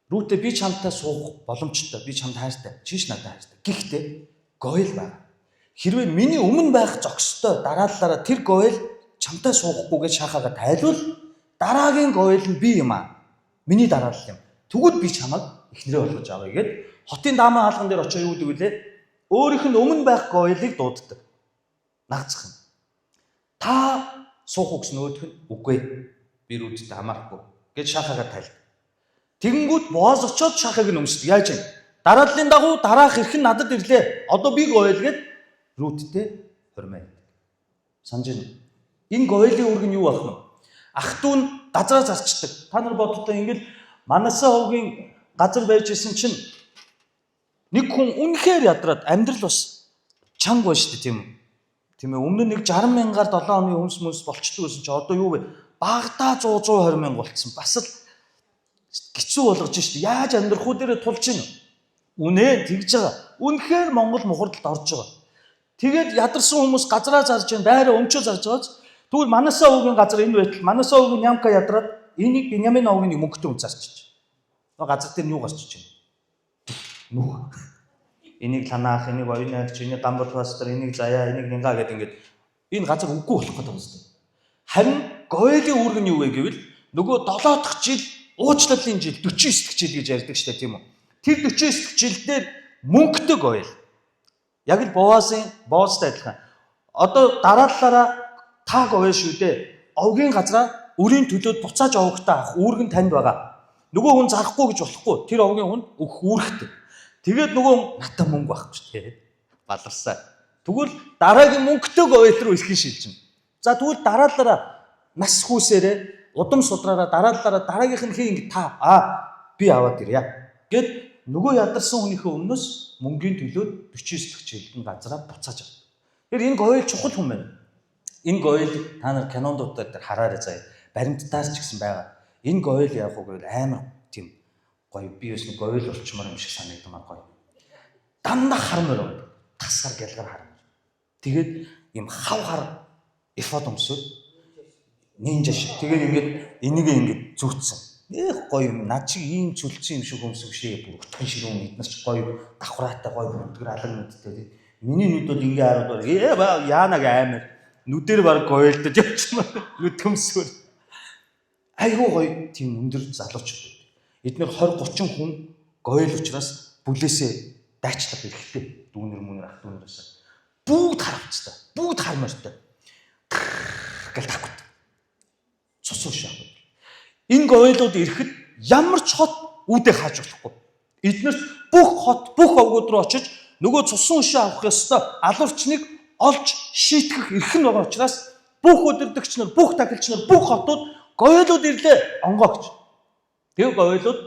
S1: Рүтэ би чамтай суух боломжтой. Би чамд хайртай. Чи ч надад хайртай. Гэхдээ Гойл байна. Хэрвээ миний өмнө байх зохистой дарааллаараа тэр Гойл чамтай суухгүй гэж шахаага тайлвал дараагийн Гойл нь би юм аа. Миний дараалал юм. Тэгвэл би чамайг эхнэрээ болгож авъя гэд хотын дааман хаалган дээр очиж юу гэдэг вүлээ? Өөрийнх нь өмнө байх Гойлыг дууддаг. Нагцх нь. Та суух уу гэсэн нөгөөх нь үгүй. Би Рүттэй хамаарахгүй гэж шахаага тайлдаг. Тэгэнгүүт Боаз очоод шахыг нь өмсдөг. Яаж юм? Дарааллын дагуу дараах эрх нь надад ирлээ. Одоо би Гойл гэд Рүттэй хормоо гэдэг. Санаж байна уу? Энэ Гойлын үүрэг нь юу байх вэ? Ах дүү нь газраа зарчдаг. Та нар боддоо ингээл Манасаа овгийн газар байж исэн чинь нэг хүн үнэхээр ядраад амьдрал бас Чанга байна шүү дээ, тийм үү? Тийм ээ. Өмнө нь нэг 60 мянгаар 7 хоногийн өмс мөс болчдөг гэсэн чи одоо юу вэ? Багадаа 100 120 мянга болцсон. Бас л хэцүү болгож шүү дээ. Яаж амьдрах уу дээрээ тулж гин. Үнэ тэгж байгаа. Үнэхээр Монгол мухардалд орж байгаа. Тэгээд ядарсан хүмүүс газраа зарж байна, байраа өмчөө зарж байгааз. Тэгвэл Манасаа өвгийн газар энэ байтал Манасаа өвгийн Нямка ядраад энийг Биньямин овгийн нэг мөнгөтэй хүн зарчиж. Нөгөө газар дээр нь юу гарч иж байна? Нүх. Энийг ланаах, энийг оюунаагч, энийг гамбал пастор, энийг заяа, энийг нинга гэдэг ингээд энэ газар үгүй болох гэдэг юм байна. Харин Гоэлийн үүрэг нь юу вэ гэвэл нөгөө 7 дахь жил уучлалын жил 49 дахь жил гэж ярьдаг штэ, тийм үү? Тэр 49 дахь жил дээр мөнгөтэй Гоэл. Яг л Боазын Боозтой адилхан. Одоо дараалалаараа та Гоэл шүү дээ. Овгийн газраа өрийн төлөөд буцааж овогтой авах үүрэг нь танд байгаа. Нөгөө хүн зарахгүй гэж болохгүй. Тэр овгийн хүн өгөх үүрэгтэй. Тэгээд нөгөө хүн надад мөнгө байхгүй шүү дээ. Баларсаа. Тэгвэл дараагийн мөнгөтэй Гоэл рүү ирэхин шилжинэ. За, тэгвэл дараалалаараа нас хүүсээрээ удам судраараа дараалалаараа дараагийнх нь хин ингэ та би аваад ирье. Гэт нөгөө ядарсан хүнийхээ өмнөөс мөнгөний төлөөд 49 дахь жилд нь газраа буцааж авдаг. Тэгэхээр энэ Гойл чухал хүн байна. Энэ Гойл та нар кинондууд дээр хараарай заяа. Баримттаар ч гэсэн байгаа. Энэ Гойл яг уу гэвэл амар тийм гоё, би бас нэг Гойл болчмоор юм шиг санагдмаар гоё. Дандаа хар морь байдаг. Тасгар гялгар хар морь. Тэгээд ийм хав хар эфод өмсөд нинжа шиг. Тэгээд ингээд энийг ингээд зүүцсэн. Нэх гоё юм. Над чиг ийм цөлцсөн юм шиг өмсөг шээ. Бүр утгын ширүүн эднэр ч гоё давхраатай гоё бүртгэр алан нүдтэй. Миний нүд бол ингээ хараад ээ яанаг амар. Нүдээр баг гойлдож явчихмаа. Нүд төмсгөр. Айгуу гоё тийм өндөр залуучууд байдаг. Эднэр 20 30 хүн гойл учраас бүлээсээ дайчлах эрхтэй. Дүүнер мүнер ах дүүнерээс. Бүгд харавцтай. Бүгд хар морьтой. Гэл тахгүй. Цус ууш авах. Энэ гойлууд ирэхэд ямар ч хот үүдээ хааж болохгүй. Эднэрт бүх хот, бүх овгууд руу очиж нөгөө цусан өшөө авах ёстой алуурчныг олж шийтгэх эрх нь байгаа учраас бүх удирдагч нар, бүх тахилч нар, бүх хотууд гойлууд ирлээ онгоо гэж. Тэгээ гойлууд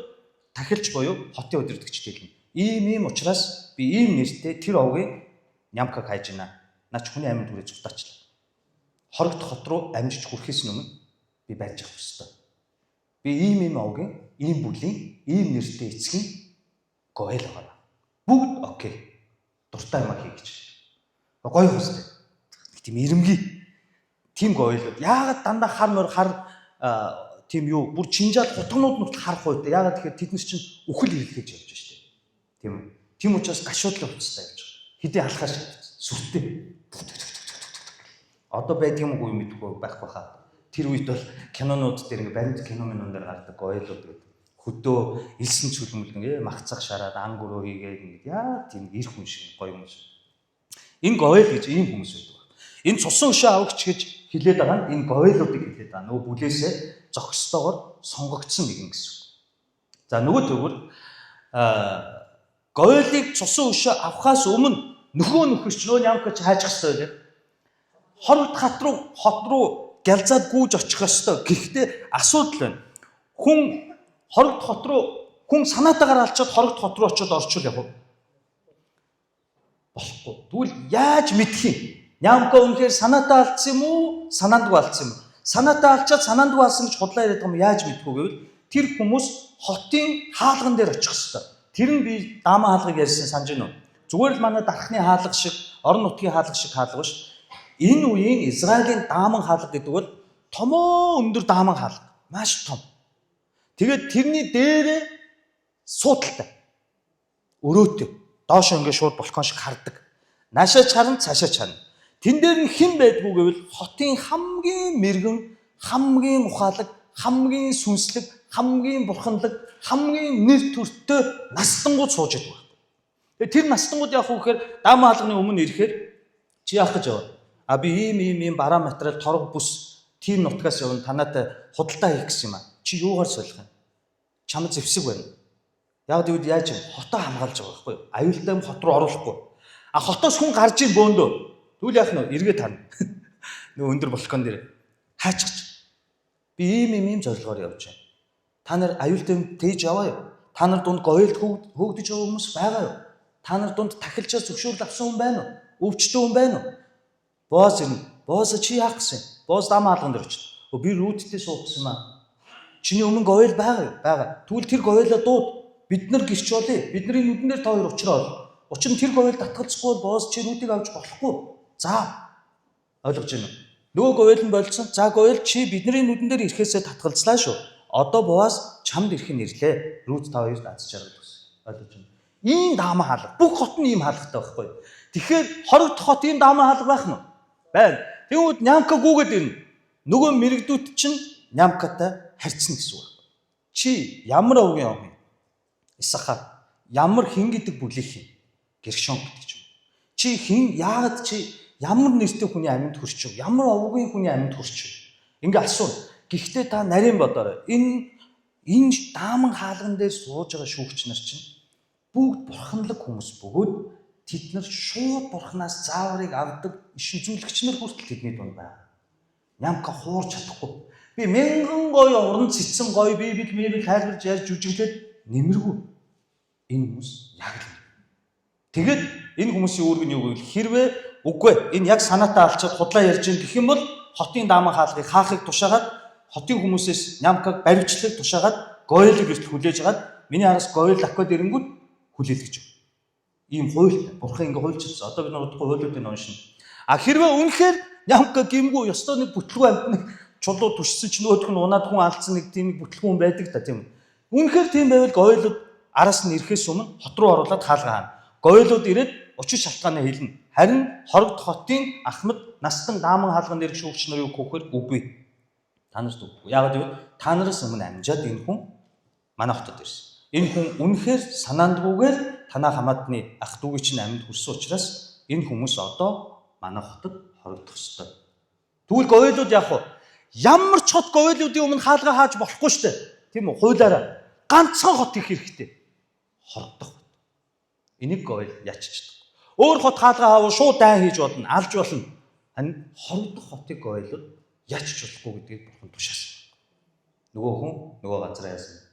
S1: тахилч буюу хотын удирдагчд хэлнэ. Ийм ийм учраас би ийм нэртэй тэр овгийн Нямкаг хайж байна. Наа чи хүний аминд хүрээ цутаачлаа. Хорогдох хот руу амжиж хүрэхээс өмнө би барьж авах ёстой. Би ийм ийм овгийн, ийм бүлийн, ийм нэртэй эцгийн гойл байгаа. Бүгд окей. Дуртай юм хий гэж. Гоё хүстэй. Тийм ирэмгий. Тийм гойлууд. Яагаад дандаа хар морь хар тийм юу бүр чинжаал хутганууд нь хүртэл харах хуйтай. Яагаад тэгэхээр тэд нар чинь үхэл ирлээж явж штэ. Тийм үү? Тийм учраас гашуудлын хувцастай явж байгаа. Хэдий алхаа шиг сүртэй. Одоо байдаг юм уу мэдэхгүй байхгүй хаа. Тэр үед бол кинонууд дээр ингээ баримт кино минон дээр гардаг гойлууд гэдэг. Хөдөө элсэн цүлмэл ингээ махцах шараад ан гөрөө хийгээд ингээ яа тийм ир хүн шиг гоё хүмүүс. Энэ гойл гэж ийм хүмүүс байдаг. Энэ цусан өшөө авагч гэж хэлээд байгаа нь энэ гойлуудыг хэлээд байгаа. Нөгөө бүлээсээ зохистойгоор сонгогдсон нэгэн гэсэн үг. За, нөгөө төгөр гойлыг цусан өшөө авахаас өмнө нөхөө нөхөрч нөө нямка чи хайчих ёстой байлаа. Хорогд хат руу хот руу гялзаад гүйж очих ёстой. Гэхдээ асуудал байна. Хүн хорогд хот руу хүн санаатаагаар алчаад хорогд хот руу очиод орчвол яг болохгүй. Тэгвэл яаж мэдэх юм? Нямка үнэхээр санаатаа алдсан юм уу? Санаандгүй алдсан юм уу? Санаатаа алчаад санаандгүй алдсан гэж худлаа яриад байгаа юм яаж мэдэх вэ гэвэл тэр хүмүүс хотын хаалган дээр очих ёстой. Тэр нь би дааман хаалгыг ярьсан санаж байна уу? Зүгээр л манай дархны хаалга шиг, орон нутгийн хаалга шиг хаалга биш. Энэ үеийн Израилийн дааман хаалга гэдэг бол томоо өндөр дааман хаалга. Маш том. Тэгээд тэрний дээрээ суудалтай. Өрөөтэй. Доошоо ингээд шууд балкон шиг хардаг. Наашаа ч харна, цаашаа ч харна. Тэн дээр нь хэн байдгүй гэвэл хотын хамгийн мэрэгэн, хамгийн ухаалаг, хамгийн сүнслэг, хамгийн бурханлаг, хамгийн нэр төртөө наслангууд сууж байдаг. Тэгээ тэр наслангууд яах вэ гэхээр дааман хаалганы өмнө ирэхээр чи яах гэж яваа? А би ийм ийм ийм бараа материал торго бүс тийм нутгаас явна, танаатай худалдаа хийх гэсэн юм а. Чи юугаар солих юм? Чамд зэвсэг байна. Яг гэвэл яаж юм? Хотоо хамгаалж байгаа байхгүй юу? Аюултай юм хот руу оруулахгүй. А хотоос хүн гарч ийн бөөндөө. Тэгвэл яах нь вэ? Эргээ тарна. Нөгөө өндөр балкон дээр хаачих. Би ийм ийм ийм зорилгоор явж байна. Та нар аюултай юм тээж яваа юу? Та нар дунд гоёлд хөөгдөж байгаа хүмүүс байгаа юу? Та нар дунд тахилчаа зөвшөөрөл авсан хүн байна уу? Өвчтөн хүн байна уу? Бооз ирнэ. Бооз чи яах гэсэн? Бооз дааман хаалган дээр очив. Би Рүүдтэй суух гэсэн юм аа. Чиний өмнө говьл байгаа юу? Байгаа. Тэгвэл тэр говьлоо дууд. Бид нар гэрч болъё. Бидний нүдэн дээр та хоёр учраа бол. Учир нь тэр говьл татгалзахгүй бол Бооз чи Рүүдийг авч болохгүй. За. Ойлгож байна уу? Нөгөө говьл нь болцсон. За говьл чи бидний нүдэн дээр ирэхээсээ татгалзлаа шүү. Одоо Боаз чамд ирэх нь ирлээ. Рүүд та хоёрт аз жаргал өгсөн. Ойлгож байна уу? Ийм дааман хаалга. Бүх хот нь ийм хаалгатай байхгүй юу? Тэгэхээр хорогдох хот ийм дааман хаалга байх нь уу? Байна. Тэгвэл Нямка гүгээд ирнэ. Нөгөө мэрэгдүүд чинь Нямкатай харьцна гэсэн үг. Чи ямар овгийн ов юм? Исахар. Ямар хин гэдэг бүлийнх юм? Гершон гэдэг ч юм. Чи хин яагаад чи ямар нэртэй хүний амьд хөрчв? Ямар овгийн хүний амьд хөрчв? Ингээ асууна. Гэхдээ та нарийн бодоорой. Энэ дааман хаалган дээр сууж байгаа шүүгч нар чинь бүгд бурханлаг хүмүүс бөгөөд тэд нар шууд бурхнаас зааврыг авдаг иш үзүүлэгч нар хүртэл тэдний дунд байна. Нямка хуурч чадахгүй. Би мянган гоё уран цэцэн гоё библ мэбл тайлбарж ярьж жүжиглээд нэмэргүй. Энэ хүмүүс яг л. Тэгээд энэ хүмүүсийн үүрэг нь юу гэвэл хэрвээ үгүй энэ яг санаатаа алчаад худлаа ярьж ин гэх юм бол хотын дааман хаалгыг хаахыг тушаагаад хотын хүмүүсээс Нямкаг баривчлаг тушаагаад гойлыг эртэл хүлээж агаад миний араас гойл аккод ирэнгүүт хүлээлгэж өгнө. Ийм хуультай. Бурхан ингээ хуульчилсан. Одоо бид нар удахгүй хуулиудыг уншина. А хэрвээ үнэхээр Нямка гимгүү ёстой нэг бүтлгүй амьтны чулуу түшсэн ч нөөдөх нь унаад хүн алдсан нэг тийм нэг бүтлгүй хүн байдаг та тийм үү. Үнэхээр тийм байвал гойлууд араас нь ирэхээс өмнө хот руу оруулаад хаалга хаана. Гойлууд ирээд учир шалтгаанаа хэлнэ. Харин хорогд хотын ахмад настан дааман хаалган дээрх шүүгч нар юу гөхөр үгүй. Та нарт үгүй. Яагаад гэвэл та нараас өмнө амжаад энэ хүн манай хотод ирсэн. Энэ хүн үнэхээр санаандгүйгээр танаа хамаатны ах дүүгийн чинь амьд хүрсэн учраас энэ хүмүүс одоо манай хотод хорогдох ёстой. Тэгвэл говьлууд яах вэ? Ямар ч хот говьлуудын өмнө хаалга хааж болохгүй шүү дээ. Тийм үү? Хуулиараа ганцхан хот их хэрэгтэй. Хорогдох хот. Энийг говьл яччихдаг. Өөр хот хаалга хаавал шууд дайн хийж болно, алж болно. Харин хорогдох хотыг говьлууд ячж болохгүй гэдгийг бурхан тушаасан. Нөгөө хүн нөгөө газараа яасан.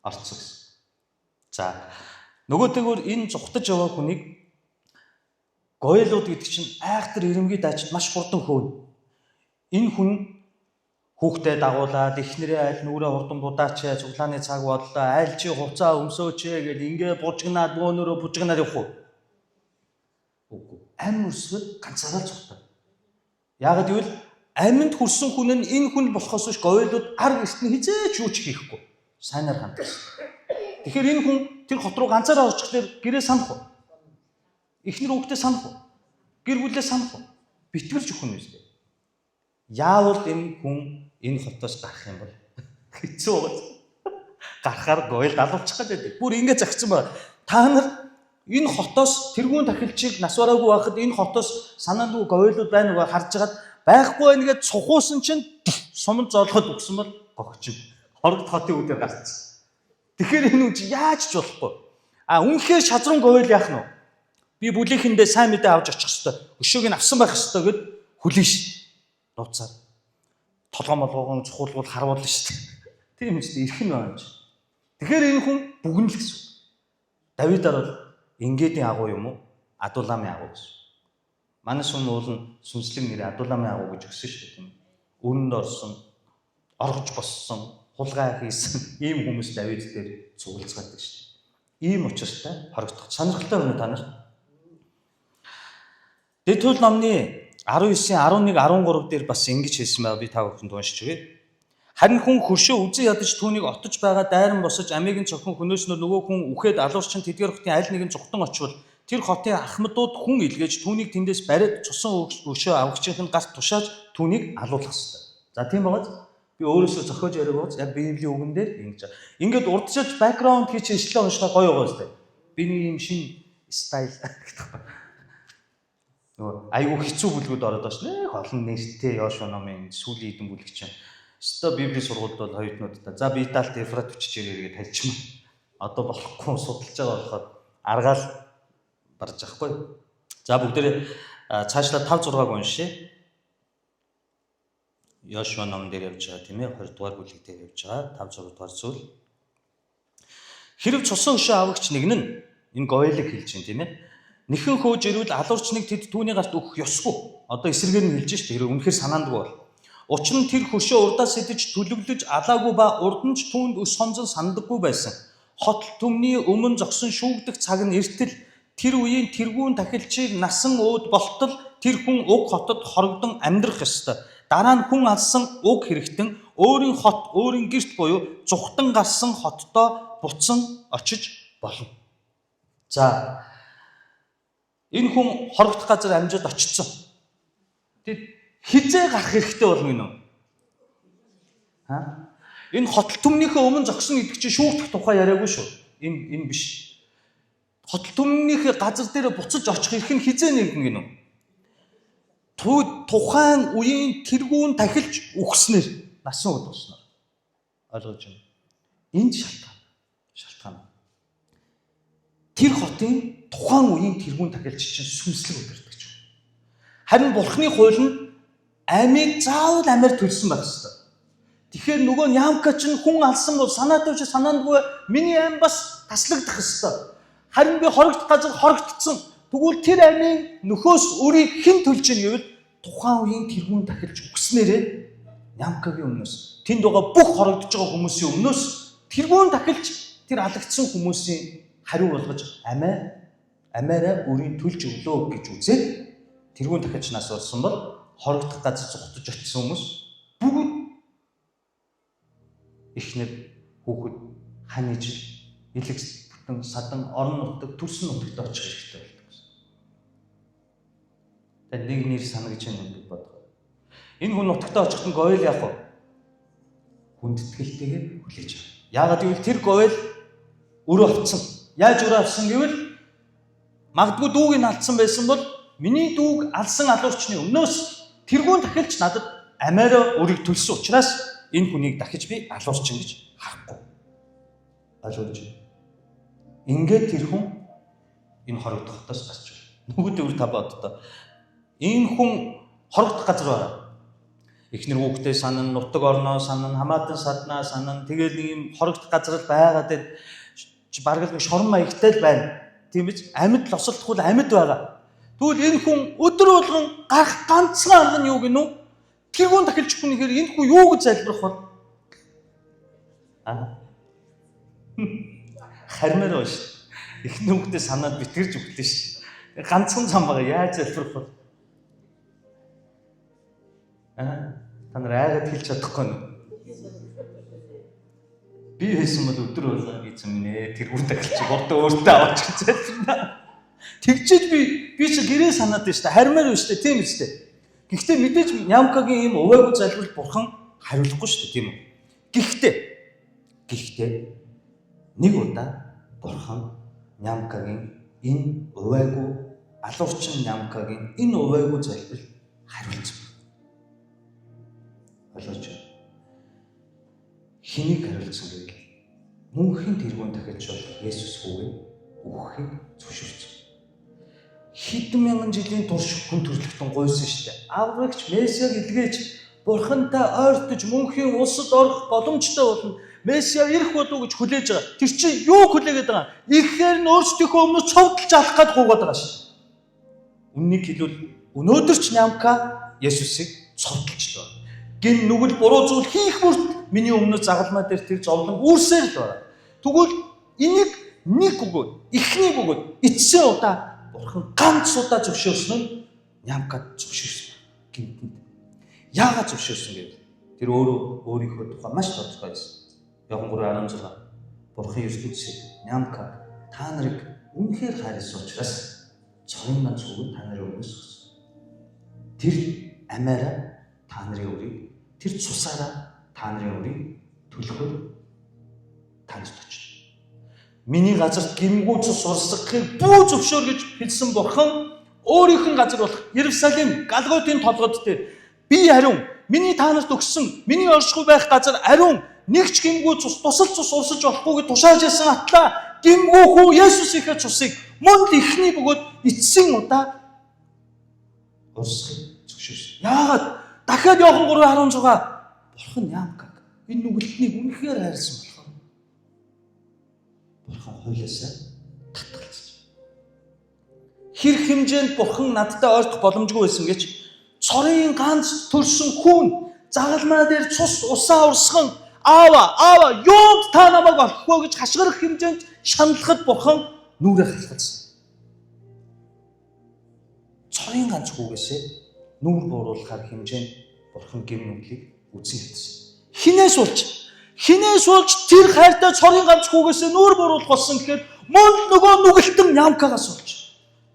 S1: Орцсон гэсэн. За нөгөөтэйгөр энэ зүхтаж яваа хүнийг гойлууд гэдэг чинь айхтар ирэмгий дайчид маш хурдан хөөнө. Энэ хүн хүүхдээ дагуулад эхнэрээ аль нүрээ хурдан будаач, цуглааны цаг боллоо, аль чи хувцаа өмсөөч гэл ингээ бужигнаад бөөнөрөө бужигнаад явах уу? Үгүй. Амь өрсгөл ганцаараа л зүхтаа. Яагаад гэвэл амьд хүрсэн хүн нь энэ хүн болохоос биш говьлууд арга эрт нь хизээч юу ч хийхгүй. Сайнаар хандсан. Тэгэхээр энэ хүн тэр хот руу ганцаараа очихлоор гэрээ санах уу? Эхнэр хүүхдээ санах уу? Гэр бүлээ санах уу? Битгэрч өгөх нь үстэй. Яавал энэ хүн энэ хотоос гарах юм бол хэцүү байгаа. Гарахаар гоёл далуулчих гэдэг. Бүр ингэ загцсан байна. Та нар энэ хотоос тэргүүн тахилчийг нас бараагүй байхад энэ хотоос санаандгүй говьлууд байна уу харж хагаад байхгүй байна гэж цухуусан чинь суманд зоолгоод өгсөн бол гогч. Хорогд хотын үдээр гарцсан. Тэгэхээр энэ үн чи яаж ч болохгүй. А үнэхээр шазрун говьл яах нь вэ? Би бүлийнхэндээ сайн мэдээ авч очих хэвээр. Өшөөг нь авсан байх хэвээр гэд хүлээн ш. Нууцаар. Толгой молгоогон цухуулгуул харуулна шүү дээ. Тийм үү эрх нь байна юм чи. Тэгэхээр энэ хүн бүгэн л гэсэн үг. Давидаар бол Ингедийн агуу юм уу? Адуламын агуу гэсэн. Манай сүм уул нь сүнслэг нэр Адуламын агуу гэж өгсөн шүү дээ тийм. Өрөнд орсон, оргож боссон, хулгай хийсэн ийм хүмүүс Давид дээр цуглацгаадаг шүү дээ. Ийм учиртай хорогдох. Сонирхолтой байна уу та нар? Дэд хууль номны 19-ийн 11 13 дээр бас ингэж хэлсэн байгаа би та бүхэнд уншиж өгье. Харин хүн хөршөө үзэн ядаж түүнийг отож байгаа дайран босож амийг нь цохин хөнөөснөр нөгөө хүн үхээд алуурчин тэдгээр хотын аль нэгэн зүхтан очвол тэр хотын ахмадууд хүн илгээж түүнийг тэндээс бариад цусан өшөө авагчийнх нь гарт тушааж түүнийг алуулах ёстой. За тийм байгааз би өөрөөсөө зохиож яриаг ууз яг Библийн үгэн дээр ингэж. Ингээд урдчилж бэкграунд хийж ишлээ уншихаар гоё байгаа үстэй. Би нэг юм шин стайл гэдэг байна. Нөгөө айгүй хэцүү бүлгүүд ороод байгаа ш. Нэх олон нэртэй Йошуа номын сүүлийн хэдэн бүлэг чинь. Өстой Библийн сургуульд бол оюутнуудаа за би Италид Ефрат өчөж ирээ гэж тальчмаа. Одоо болохгүй судалж байгаа болохоор аргаал барж байхгүй. За бүгдээрээ цаашлаа 5 6-аг уншъя. Йошуа ном дээр явж байгаа тийм ээ 20 дугаар бүлэг дээр явж байгаа 5 6 дугаар зүйл. Хэрв цусан хөшөө авагч нэг нь энэ гойлыг хэлж байна, тийм ээ. Нэхэн хөөж ирвэл алуурч нэг тэд түүний гарт өгөх ёсгүй. Одоо эсрэгээр нь хэлж шít. Тэр үнэхээр санаандгүй бол. Учир нь тэр хөшөө урдаас идэж төлөвлөж алаагүй ба урд нь ч түүнд өс хонзон сандаггүй байсан. Хотол түмний өмнө зогсон шүүгдэх цаг нь эртэл тэр үеийн тэргүүн тахилчийг насан ууд болтол тэр хүн уг хотод хорогдон амьдрах ёстой. Дараа нь хүн алсан уг хэрэгтэн өөрийн хот, өөрийн гэрт буюу зүхтан гарсан хотдоо буцан очиж болно. За, энэ хүн хорогдох газар амжид очсон. Тэг хизээ гарах хэрэгтэй болно гинөө. Ха? Энэ хотол түмнийхээ өмнө зогсон гэдэг чинь шүүгдэх тухай яриаггүй шүү. Энэ биш. Хотол түмнийхээ газар дээр буцаж очих эрх нь хизээ нэгдэнэ гинөө. Тухайн үеийн тэргүүн тахилч үхснээр, насан уд болсноор. Ойлгож байна. Энд шалтгаан. Тэр хотын тухайн үеийн тэргүүн тахилч чинь сүнслэг удирдагч. Харин Бурхны хууль нь амийг заавал амиар төлсөн байх ёстой. Тэгэхээр нөгөө Нямка чинь хүн алсан бол санаатай биш, санаандгүй, миний ам бас таслагдах ёстой. Харин би хорогдох газар хорогдсон. Тэгвэл тэр амийн нөхөөс өрийг хэн төлж ийн гэвэл тухайн үеийн тэргүүн тахилж өгснээрээ Нямкагийн өмнөөс, тэнд байгаа бүх хорогдож байгаа хүмүүсийн өмнөөс тэргүүн тахилч тэр алагдсан хүмүүсийн хариу болгож амиараа өрийг төлж өглөө гэж үзээд тэргүүн тахилч нас болсон бол хорогдох газар зугтаж очисон хүмүүс бүгд, эхнэр, хүүхэд, хань ижил, элэгс бүтэн садан орон нутаг, төрсөн нутагт очих хэрэгтэй болдог гэсэн. Тэгээд нэг нэр санагдж байна гэж бодгоо. Энэ хүн нутагтаа очиход нь гойл яах вэ? Хүндэтгэлтэйгээр хүлээж авах. Яагаад гэвэл тэр гойл өрөө авцсан. Яаж өрөө авсан гэвэл магадгүй дүүг нь алдсан байсан бол миний дүүг алсан алуурчны өмнөөс тэргүүн тахилч надад амиараа өрийг төлсөн учраас энэ хүнийг дахиж би алуурчин гэж харахгүй. Ойлгож байна. Ингээд тэр хүн энэ хорогдох хотоос гарч байна. Нүгүүд өр та боддоо. Энэ хүн хорогдох газар байна. Эхнэр хүүхдээ санана, нутаг орноо санана, хамаатан саднаа санана. Тэгэл нэг юм хорогдох газар л байгаад бараг л нэг шорон маягтай л байна. Тийм биз? Амьд лосолдохгүй л амьд байгаа. Тэгвэл энэ хүн өдөр болгон гарах ганцхан арга нь юу гинүү? Тэргүүн тахилч хүн нэхэр энэ хүн юу гэж залбирах вэ? Аа. Хармаар байна шүү. Эхнэр хүүхдээ санаад битгэрж өглөө шүү. Ганцхан зам байгаа. Яаж залбирах вэ? Аа. Та нар айгаад хэлж чадахгүй нь. Би байсан бол өдөр болгон эзэн минь ээ тэргүүн тахилч гуртаа өөртөө аваач гэж залбирна. Тэгчээж би чи гэрээ санаад байна шүү дээ. Хармаар байна шүү дээ. Тийм үстэй. Гэхдээ мэдээж Нямкагийн ийм увайгүй залбирал бурхан хариулахгүй шүү дээ, тийм үү? Гэхдээ нэг удаа бурхан Нямкагийн энэ увайгүй, алуурчин Нямкагийн энэ увайгүй залбирал хариулсан байна. Ойлгож байна. Хэнийг хариулсан гэвэл мөнхийн тэргүүн тахилч болох Есүс хүүгээ өгөхийг зөвшөөрсөн. Хэдэн мянган жилийн турш хүн төрөлхтөн гуйсан шүү дээ. Аврагч Месиаг илгээж бурхантай ойртож мөнхийн улсад орох боломжтой болно. Месиа ирэх болов гэж хүлээж байгаа. Тэр чинь юу хүлээгээд байгаа? Ихээр нь өөрсдийнхөө өмнө цовдлж алах гээд гуйгаад байгаа шүү. Үннийг хэлбэл өнөөдөр ч Нямка Есүсийг цовдлж л байна. Гин нүгэл буруу зүйл хийх бүрт миний өмнө загалмай дээр тэр зовлон үүрсээр л байна. Тэгвэл энийг нэг бөгөөд, эхний бөгөөд эцсийн удаа бурхан ганц удаа зөвшөөрсөн нь Нямкад зөвшөөрсөн гинтэнд. Яагаад зөвшөөрсөн гэвэл тэр өөрөө өөрийнхөө тухай маш тодорхой байсан. Иохан 3:16, Бурхан ертөнцийг, Нямкаг, та нарыг үнэхээр хайрласан учраас цорын ганц хүүг та нарын өмнөөс өгсөн. Тэр амиараа та нарын өрийг, тэр цусаараа та нарын өрийг төлөхөөр танд очно. Миний газарт гимгүү цус урсгахыг бүү зөвшөөр гэж хэлсэн бурхан өөрийнх нь газар болох Иерусалим Галготын толгод дээр би ариун, миний та нарт өгсөн миний оршихуй байх газар ариун, нэг ч гимгүү цус, тусал цус урсаж болохгүй гэж тушааж ирсэн атлаа гимгүү хүү Есүсийнхээ цусыг мөн л эхний бөгөөд эцсийн удаа урсгахыг зөвшөөрсөн. Яагаад? Дахиад Иохан 3:16, бурхан Нямкаг, энэ нүгэлтнийг үнэхээр хайрласан болохоор Бурхан хуулиасаа татгалзаж. Хэр хэмжээнд Бурхан надтай ойртох боломжгүй байсан гэж цорын ганц төрсөн хүн загалмай дээр цус усаа урсган аава аава юунд та намайг орхихгүй гэж хашгирах хэмжээнд шаналхад Бурхан нүрээ халахалсан. Цорын ганц хүүгээсээ нүур бууруулахаар хэмжээнд Бурхан гэм нүглийг үзэн ядсан. Хинээс болж тэр хайртай цорын ганц хүүгээсээ нүур бууруулах болсон гэхээр мөн нөгөө нүгэлтэн Нямкагаас болж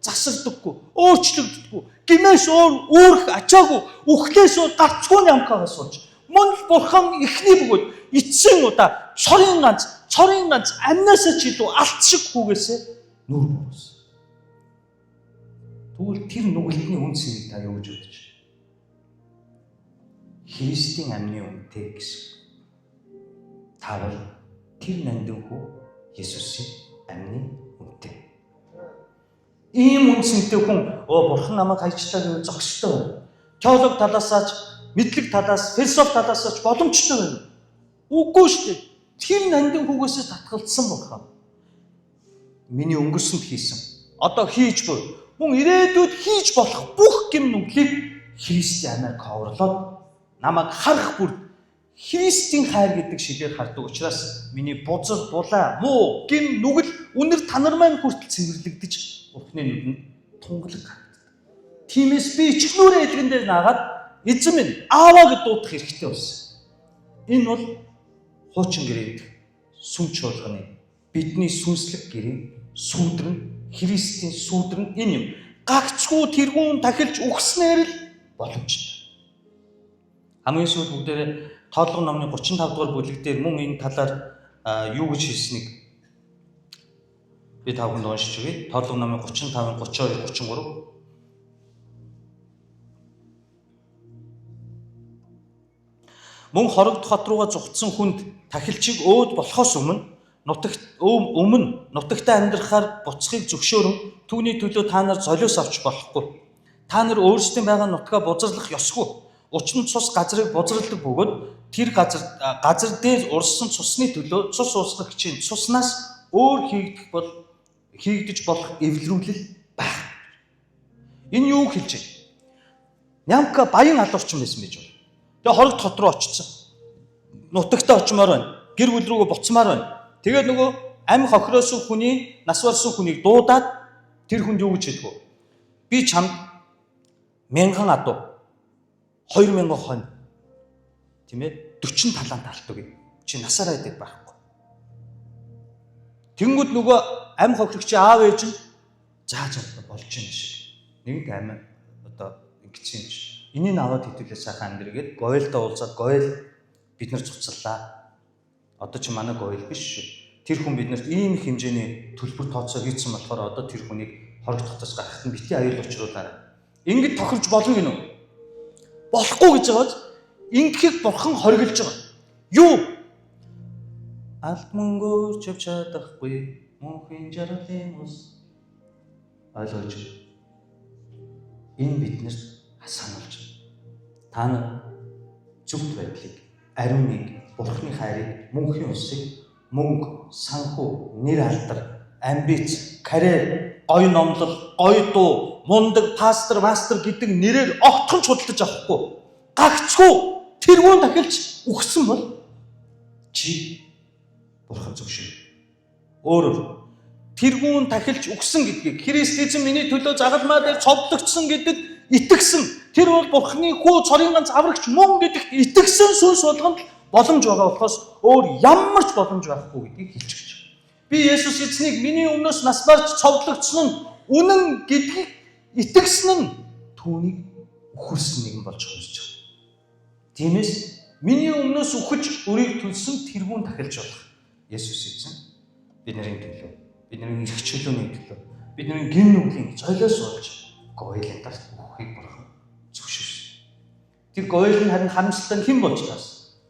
S1: засардаггүй, өөрчлөгддөггүй, гимээс өөр үүрх ачаагүй, үхлээс өөр гарцгүй Нямкагаас болж мөн л Бурхан эхний бөгөөд эцсийн удаа цорын ганц амнаасаа ч илүү алт шиг хүүгээсээ нүур бууруулсан. Тэгвэл тэр нүгэлтний үн цэнийг та юу гэж бодож байна? Христийн амны үнэтэй гэсэн. Та бол тэр нандин хүү Есүсийн амны үнэтэй. Ийм үн цэнтэй хүн Бурхан намайг хайчлаа гэвэл зохистой байна. Теолог талаасаа ч, мэдлэг талаас, философи талаасаа ч боломжтой байна. Үгүй шүү дээ. Тэр нандин хүүгээсээ татгалзсан Бурхан. Миний өнгөрсөнд хийсэн, одоо хийж буй, мөн ирээдүйд хийж болох бүх гэм нүглийг Христийн амиар коврлоод намайг харах бүр Христийн хайр гэдэг шигээр хардаг учраас миний бузар, булаа, муу, гэм нүгэл, үнэр танар маань хүртэл цэвэрлэгдэж Бурхны нүдэнд тунгалаг харагддаг. Тиймээс би ичгнүүрээ элгэн дээр наагаад эзэн минь ааваа гэд дуудах эрхтэй болсон. Энэ бол хуучин гэрээнд сүм чуулганы бидний сүнслэг гэрээ сүүдрэн Христийн сүүдрэн энэ юм. Гагцхүү тэргүүн тахилж үхснээр л боломжтой. Хамгийн сүүлд бүгдээрээ Тоолгон номны 35 дугаар бүлэг дээр мөн энэ талаар юу гэж хэлснийг би та бүхэнд уншиж өгье. Тоолгон номын 35, 32, 33. Мөн хорогд хот руугаа зугтсан хүнд тахилчиг өөд болохоос өмнө нутагтай амьдрахаар буцхыг зөвшөөрөн түүний төлөө та нар золиос авч болохгүй. Та нар өөрсдийн байгаа нутгаа бузарлах ёсгүй. Учир нь цус газрыг бузарладаг бөгөөд тэр газар дээр урссан цусны төлөө цус уусгагчийн цуснаас өөр хийгдэж болох эвлэрүүлэл байх. Энэ юу хэлж байна? Нямка баян алуурчин байсан байж байна. Тэгээ хорогд хот руу очсон. Нутагтай очимоор байна. Гэр бүл рүүгээ буцмаар байна. Тэгээд нөгөө ам хохироосон хүний, нас барсан хүнийг дуудаад тэр хүнд юу гэж хэлэх вэ? Би чамд 1000 адуу, 2000 хонь, тийм ээ, 40 талаан талт өгье. Чи насаараа идэг байхгүй. Тэнгүүд нөгөө ам хохирогчийн аав ээж нь заа болж юм шиг. Нэгэнт ам одоо ингэсэн юм шиг. Энийг аваад хэдүүлээ сайхан амьдргээд гойлдоо уулзаад гойл бид нар цуцаллаа. Одоо чи манай гойл биш шүү. Тэр хүн биднэрт ийм их хэмжээний төлбөр тооцоо хийсэн болохоор одоо тэр хүнийг хорогд хотоос гаргахад нь бити аюул учруулаарай. Ингэж тохирж болно гинүү? Болохгүй гэж байгааз ингэхийг Бурхан хориглож байгаа. Юу? Алд мөнгөөр чавч чадахгүй мөнхийн жаргалын ус ойлгож. Энэ биднэрт сануулж. Та нар зөвхт байдлыг, ариуныг, Бурхны хайрыг, мөнхийн усыг мөнгө, санхүү, нэр алдар, амбиц, карьер, гоё номлол, гоё дуу, мундаг пастор, мастер гэдэг нэрээр огтхон ч худалдаж авахгүй. Гагцхүү тэргүүн тахилч үхсэн бол чи Бурхан зөвшөөр. Өөрөөр тэргүүн тахилч үхсэн гэдгийг Христ эзэн миний төлөө загалмай дээр цовдлогдсон гэдэгт итгэсэн. Тэр бол Бурханы хүү цорын ганц аврагч мөн гэдэгт итгэсэн сүнс болгонд боломж байгаа болохоос өөр ямар ч боломж байхгүй гэдгийг хэлж өгч. Би Есүс эзнийг миний өмнөөс нас барж цовдлогдсон нь үнэн гэдгийг итгэсэн нь түүнийг үхэрсэн нэгэн болж хувирч байгаа. Тиймээс миний өмнөөс үхэж өрийг төлсөн тэргүүн тахилж болох Есүс эзэн бидний төлөө, бидний эрх чөлөөний төлөө, бидний гэм нүглийн золиос болж гойлын дарт үхэхийг Бурхан зөвшөөрсөн. Тэр гойл нь харин харамсалтай нь хэн болж таарсан?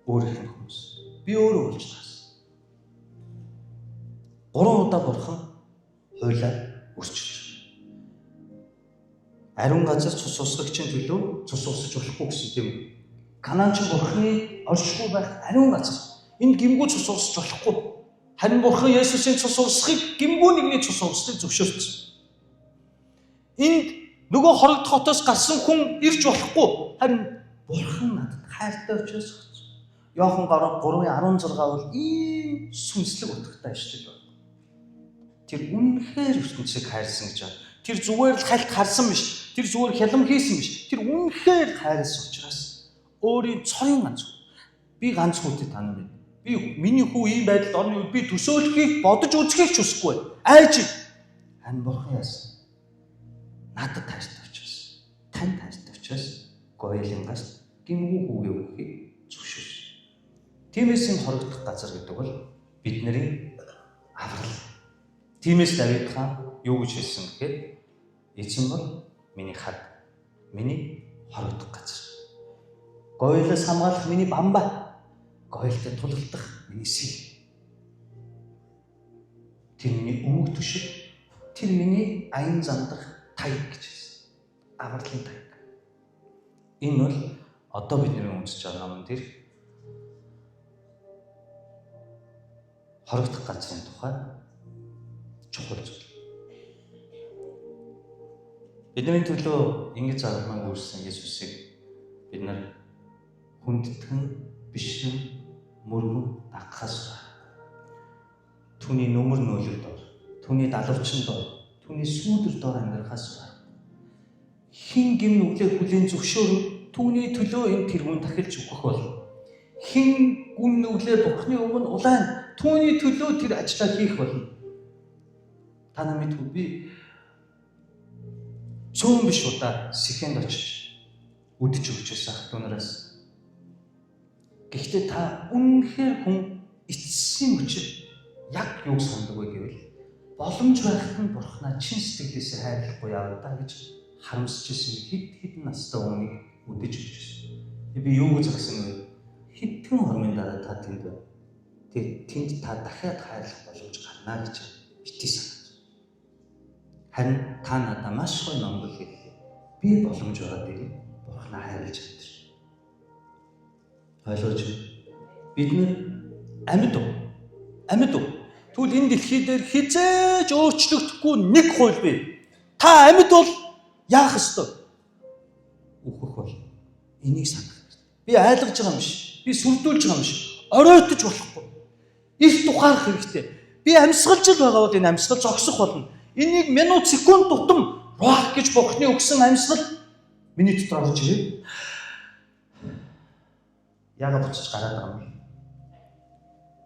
S1: Өөрийнх нь хүмүүс. Би өөрөө болж таарсан. 3 удаа Бурхан хуулиар өөрчилж. Ариун газар цус усгагчийн төлөө цус усаж болохгүй гэсэн тийм үү? Канаан ч Бурханы оршихуй байх ариун газар. Энд гимгүү цус усаж болохгүй. Харин Бурхан Есүсийн цус урсахыг, гэмгүй нэгний цус урсахыг зөвшөөрсөн. Энд нөгөө хорогдох хотоос гарсан хүн ирж болохгүй. Харин Бурхан надад хайртай учраас өгсөн. Иохан 3:16 бол ийм сүнслэг утгатай ишлэл байна. Тэр үнэхээр ертөнцийг хайрлсан гэж байна. Тэр зүгээр л хальт харсан биш. Тэр зүгээр хялам хийсэн биш. Тэр үнэхээр хайрлсан учраас өөрийн цорын ганц. Би ганц хүүтэй та нар мэднэ. Би миний хүү ийм байдалд орны үед би төсөөлөхийг бодож үзэхийг ч хүсэхгүй. Айж. Харин Бурхан яасан? Надад хайртай учраас, танд хайртай учраас гоёлын гарт гэмгүй хүүгээ өгөхийг зөвшөөрсөн. Тиймээс энэ хорогдох газар гэдэг бол бидний аврал. Тиймээс Давид хаан юу гэж хэлсэн гэхээр эзэн бол миний хад, миний хорогдох газар. Гоёлоос хамгаалах миний бамбай, гоёлтой тулалдах миний сэл. Тэр миний өмг төшиг, тэр миний аян зандах таяг гэж хэлсэн. Авралын таяг. Энэ бол одоо бидний үзэж байгаа номон дээр хорогдох газрын тухай чухал зүйл. Бидний төлөө ингэж зарман үүссэн Есүсийг бид нар хүндэтгэн, бишрэн, мөргөн дагахаас түүний нүмер нөөлөг дор, түүний далавчин дор, түүний сүүдэр дор амьдрахаас хин гим нүглээ хүлээн зөвшөөрөн түүний төлөө энэ тэргүүн тахилж өгөх болно. Хин гүн нүглээ Бурхны өмнө улаан түүний төлөө тэр ажлаа хийх болно. Та нар мэдгүй, би цөөн биш удаа Сихэнд очиж үдэж өгчөөс ах дүүнараас. Гэхдээ та үнэхээр хүн эцсийн мөчид яг юуг санадаг вэ гэвэл боломж байхад нь Бурхнаа чин сэтгэлээсээ хайрлахгүй яа даа гэж харамсаж ирсэн хэд хэдэн настай хүнийг үдэж өгчөөс. Би юу гэж загсан вэ? Хэдхэн хормын дараа та тэнд байна. Тэгээд тэнд та дахиад хайрлах боломж гарна гэж битгий санаа. Харин та надаа маш гоё номгол хэллээ. Би боломж байгаа дээр Бурхнаа хайрлаж чадчих. Ойлгож байна. Бид нэр амьд уу? Амьд уу? Тэгвэл энэ дэлхий дээр хизээж өөрчлөгдөхгүй нэг хууль бий. Та амьд бол яах ёстой? Үхэх бол. Энийг санах хэрэгтэй. Би айлгаж байгаа юм биш. Би сүрдүүлж байгаа юм биш. Оройтож болохгүй. Эрт ухаарах хэрэгтэй. Би амьсгалж л байгаа бол энэ амьсгал зогсох болно. Энийг минут секунд тутам руах гэж Бурхны өгсөн амьсгал миний дотор орж ирээ. Яагаад буцаж гараад байгаа юм бэ?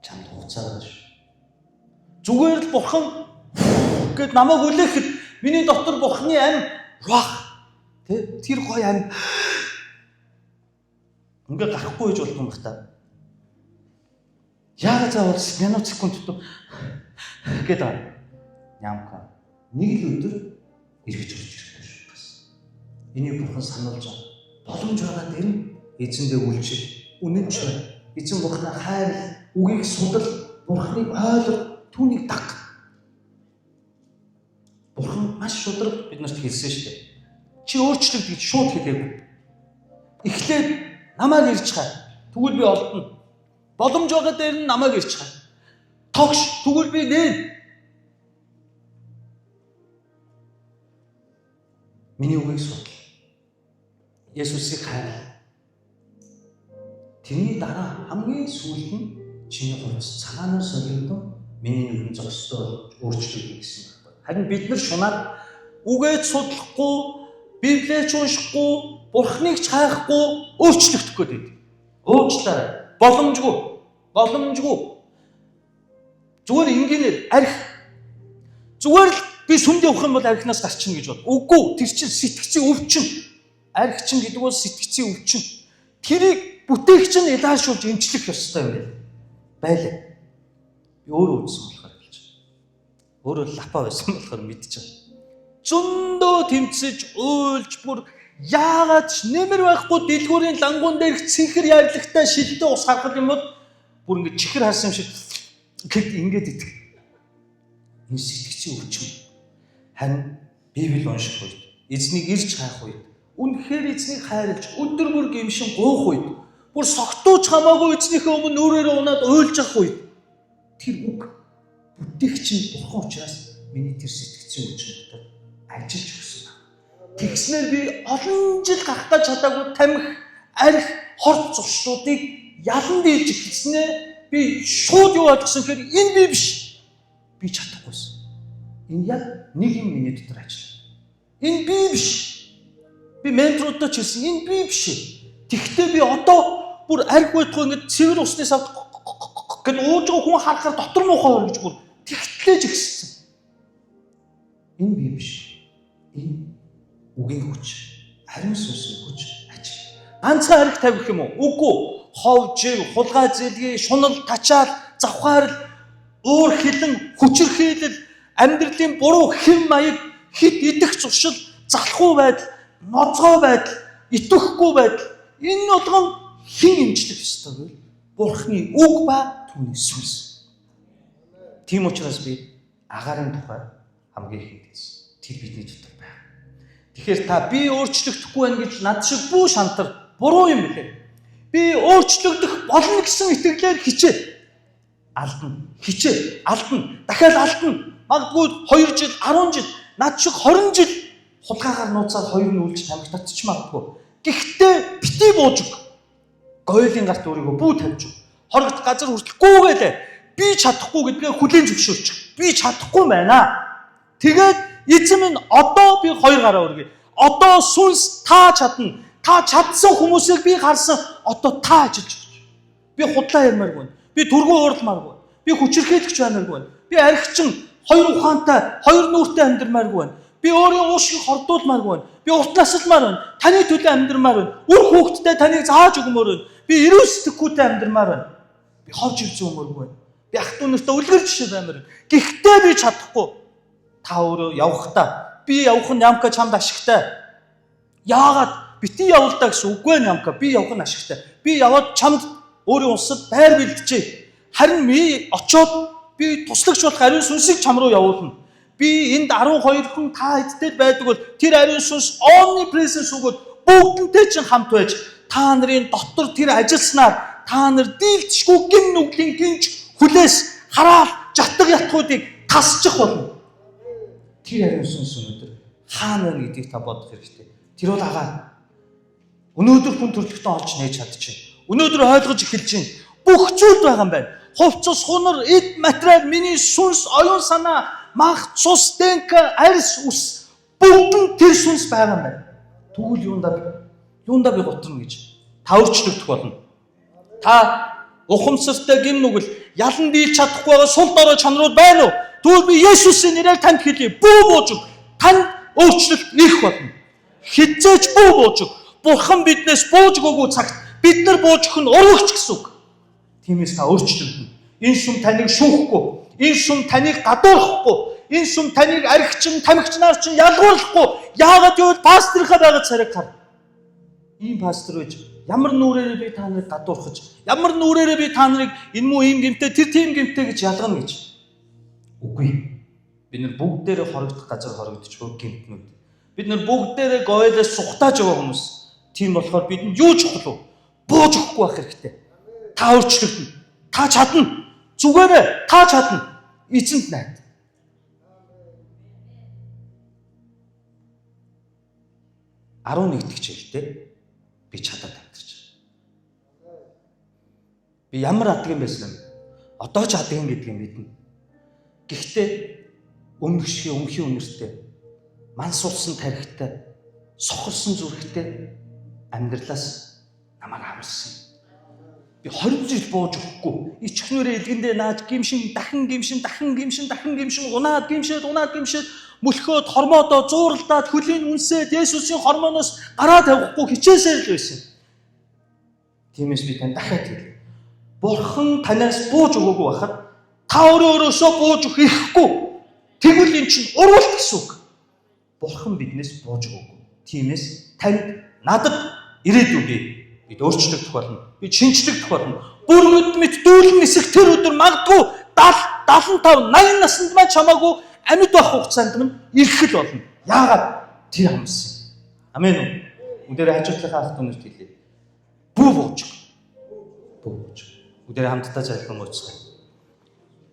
S1: Чамд хугацаа байгаа шүү. Зүгээр л Бурхан гэд намайг үлээхэд миний дотор Бурхны ам руах тэ тэр гоё ам ингээ гарахгүй гэж болдго юм бах та. Яагаад заавал минут секунд тутам гэд ямка нэг л өдөр эргэж орж ирэхгүй шүү бас. Энийг Бурхан сануулж байгаа. Боломж байгаа дээр нь эзэндээ үйлчил, үнэнч бай. Эзэн Бурханаа хайр, үгийг судал, Бурханыг ойлго, түүнийг даг. Бурхан маш шударга бид нарт хэлсэн шүү дээ. Чи өөрчлөгд гэж шууд хэлээгүй. Эхлээд намайг ирж хай. Тэгвэл би олдно. Боломж байгаа дээр нь намайг ирж хай. Тогш тэгвэл би нээн. Миний үгийг судал. Есүсийг хайрла. Тэрний дараа хамгийн сүүлд нь чиний хувцас цагаанаар солигдсон, миний нүхэн зогсдоо өөрчлөгдөнө гэсэн байхгүй. Харин бид нар шунаад үгээ ч судлахгүй, Библийг ч уншихгүй, Бурхныг ч хайхгүй өөрчлөгдөх гээд байдаг. Уучлаарай. Боломжгүй. Боломжгүй. Зүгээр энгийнээр арх. Зүгээр л би сүмд явах юм бол архинаас гарчна гэж бод. Үгүй, тэр чинь сэтгцийн өвчин. Арх чинь гэдэг бол сэтгцийн өвчин. Тэрийг бүтээгч нь илаашуулж эмчлэх ёстой юм байна. Байлаа. Би өөрөө үзсэн болохоор хэлж байгаа. Өөрөө лапа байсан болохоор мэдчихэж байгаа. Зөндөө тэмцэж, уйлж бүр яагаад ч нэмэр байхгүй дэлгүүрийн лангуун дээрх цэнхэр ярилгатай шилдэ ус харах юм бол бүр ингэ чихэр харсан юм шиг гэд ингээд идэх. Энэ сэтгцийн өвчин. Харин Библи унших үед, эзнийг ирж хайх үед, үнэхээр эзнийг хайрлаж өдөр бүр гимшин гуйх үед, бүр согтууч хамаагүй эзнийхээ өмнө нүрээрээ унаад уйлж авах үед тэр үг Бүтээгч нь Бурхан учраас миний тэр сэтгцийн хүчин дотор ажиллаж өгсөн байна. Тэгснээр би олон жил гаргаж чадаагүй тамхи, арх, хорт зуршлуудыг ялан дийлж эхэлснээр би шууд юу ойлгосон гэхээр энэ би биш. Би чадахгүйсэн. Энэ яг нэг юм миний дотор ажиллана. Энэ би биш. Би менторудаа ч хэлсэн энэ би биш. Тэгвэл би одоо бүр арх байтугай ингэж цэвэр усны савд гэд ууж байгаа хүн харахаар дотор муухай өөр гэж бүр тэгтлээж ихссэн. Энэ би биш. Энэ үгийн хүч, ариун сүнсний хүч ажил. Ганцхан арх тавих юм уу? Үгүй. Хов жив, хулгай зэлгий, шунал, тачаал, завхаарл, уур хилэн, хүчирхийлэл, амьдралын буруу хэв маяг, хит идэх зуршил, залхуу байдал, ноцгой байдал, итгэхгүй байдал энэ болгон хэн имжлэх ёстой вэ? Бурхны үг ба түүний сүнс. Тийм учраас би агаарын тухай хамгийн ихэнд хэлсэн. Тэр бидний дотор байна. Тэгэхээр та би өөрчлөгдөхгүй байна гэж над шиг бүү шантар буруу юм билээ. Би өөрчлөгдөх болно гэсэн итгэлээр хичээ. Алдна. Хичээ. Алдна. Дахиад алдна. Магадгүй 2 жил, 10 жил, над шиг 20 жил хулгайгаар нууцаар хоёр нь үлж тамхи татчих магадгүй. Гэхдээ бити бууж өг. Гойлын гарт өөрийгөө бүү тавьж өг. Хорогт газар хүртэл гүүгэлээ. Би чадахгүй гэдгээ хүлээн зөвшөөрч. Би чадахгүй байна. Тэгээд эзэм нь одоо би хоёр гараа өргөе. Одоо сүнс та чадна. Та чадсан хүмүүсийг би харсан. Одоо та ажиллаж өгч. Би худлаа ярмааргүй. Би түргэн уурламааргүй. Би хүчирхийлэгч баймааргүй. Би архичин хоёр ухаантай, хоёр нүүртэй амьдрмааргүй байна. Би өөрийн уушгийг хордуулмааргүй байна. Би урт насалмаар байна. Таны төлөө амьдрмаар байна. Үр хүүхэдтэй таныг зааж өгмөр байна. Би эрүүл сэтгхүүтэй амьдрмаар байна. Би ховж ивзэн өмөргүй байна. Би ах トゥ нартай үлгэр жишээ баймаар байна. Гэхдээ би чадахгүй. Та өөрөө явахдаа би явах нь ямка чамд ашигтай. Яагаад бити явуулдаа гэсэн үгүй ээ ямка. Би явах нь ашигтай. Би яваад чамд өөрийн улсад байр бэлджээ. Харин би очоод би туслагч болох ариун сүнсийг чам руу явуулна. Би энд 12 хүн та эдтэй байдаг бол тэр ариун сүнс omnipresence өгөөд бүгдэнтэй чинь хамт байж та нарын дотор тэр ажилласнаар та нар дийлдэшгүй гин нүглийн гинж хүлээс хараал жатга ятгуудыг тасчих болно. Тэр ариун сүнс өнөөдөр хаана байна гэдгийг та бодох хэрэгтэй. Тэр бол агаар. Өнөөдөр хүн төрөлхтөн олж нээж чадчихэв. Өнөөдөр ойлгож эхэлж байна. Бүх зүйлд байгаа юм байна. Хувцас, хунар, эд материал, миний сүнс, оюун санаа, мах, цус, ДНК, арьс, үс бүгд нь тэр сүнс байгаа юм байна. Тэгвэл юундаа би гутарна гэж та өөрчлөгдөх болно. Та ухамсартай гим нүгэл ялан дийлж чадахгүй байгаа сул дорой чанарууд байна уу? Тэгвэл би Есүсийн нэрээр танд хэлье. Бүү бууж өг. Танд өөрчлөлт ирэх болно. Хизээч бүү бууж өг. Бурхан биднээс бууж өгөөгүй цагт бид нар бууж өгөх нь урагч гэсэн үг. Тиймээс та өөрчлөгдөнө. Энэ сүм таныг шүүхгүй. Энэ сүм таныг гадуурхахгүй. Энэ сүм таныг архичин, тамхичнаар чинь ялгуурлахгүй. Яагаад гэвэл пасторынхаа байгаа царайг хар. Ийм пастор байж ямар нүрээрээ би та нарыг гадуурхаж, ямар нүрээрээ би та нарыг энэ муу ийм гэмтэй, тэр тийм гэмтэй гэж ялгана гэж. Үгүй. Бид нар бүгдээрээ хорогдох газар хорогдож буй гэмтнүүд. Бид нар бүгдээрээ гойлоос сухтааж байгаа хүмүүс. Тийм болохоор бидэнд юу чухал вэ? Бууж өгөхгүй байх хэрэгтэй. Та өөрчлөгдөнө. Та чадна. Зүгээрээ та чадна. Эзэнд найд. 11 дэх хичээлдээ би чадаад амьдарч байгаа. Би ямар адаг юм байсан бэ? Одоо ч адаг юм гэдгийг мэднэ. Гэхдээ өмнөх шиг өмхийн үнэртэй, мансуулсан тарихтай, сохорсон зүрхтэй амьдралаас намайг аварсан. Би 20 жил бууж өгөхгүй. Ичхнүүрээ илгэндээ нааж гимшин, дахин гимшин, дахин гимшин, дахин гимшин, унаад гимшээд, унаад гимшээд, мөлхөөд, хормоодоо зууралдаад, хөлийн үнсээд, Есүсийн хормооноос гараа тавихгүй хичээсээр л байсан. Тиймээс би танд дахиад хэлье. Бурхан танаас бууж өгөөгүй байхад та өөрөө өөрөөсөө бууж өгөх эрхгүй. Тэгвэл эн чинь урвалт гэсэн үг. Бурхан биднээс бууж өгөөгүй. Тиймээс танд надад ирээдүй бий. Бид өөрчлөгдөх болно. Бид шинжлэгдэх болно. Бүргэд мэт дүүлэн нисэх тэр өдөр магадгүй 70, 75, 80 наснд маань чамаагүй амьд байх хугацаанд минь ирэх л болно. Яагаад тэр хамсан. Амен үү? Бүгдээрээ хажуутлынхаа ах дүүнэрт хэлье. Бүү бууж. Бүү бууж. Бүгдээрээ хамтдаа залбирanгуйцгаая.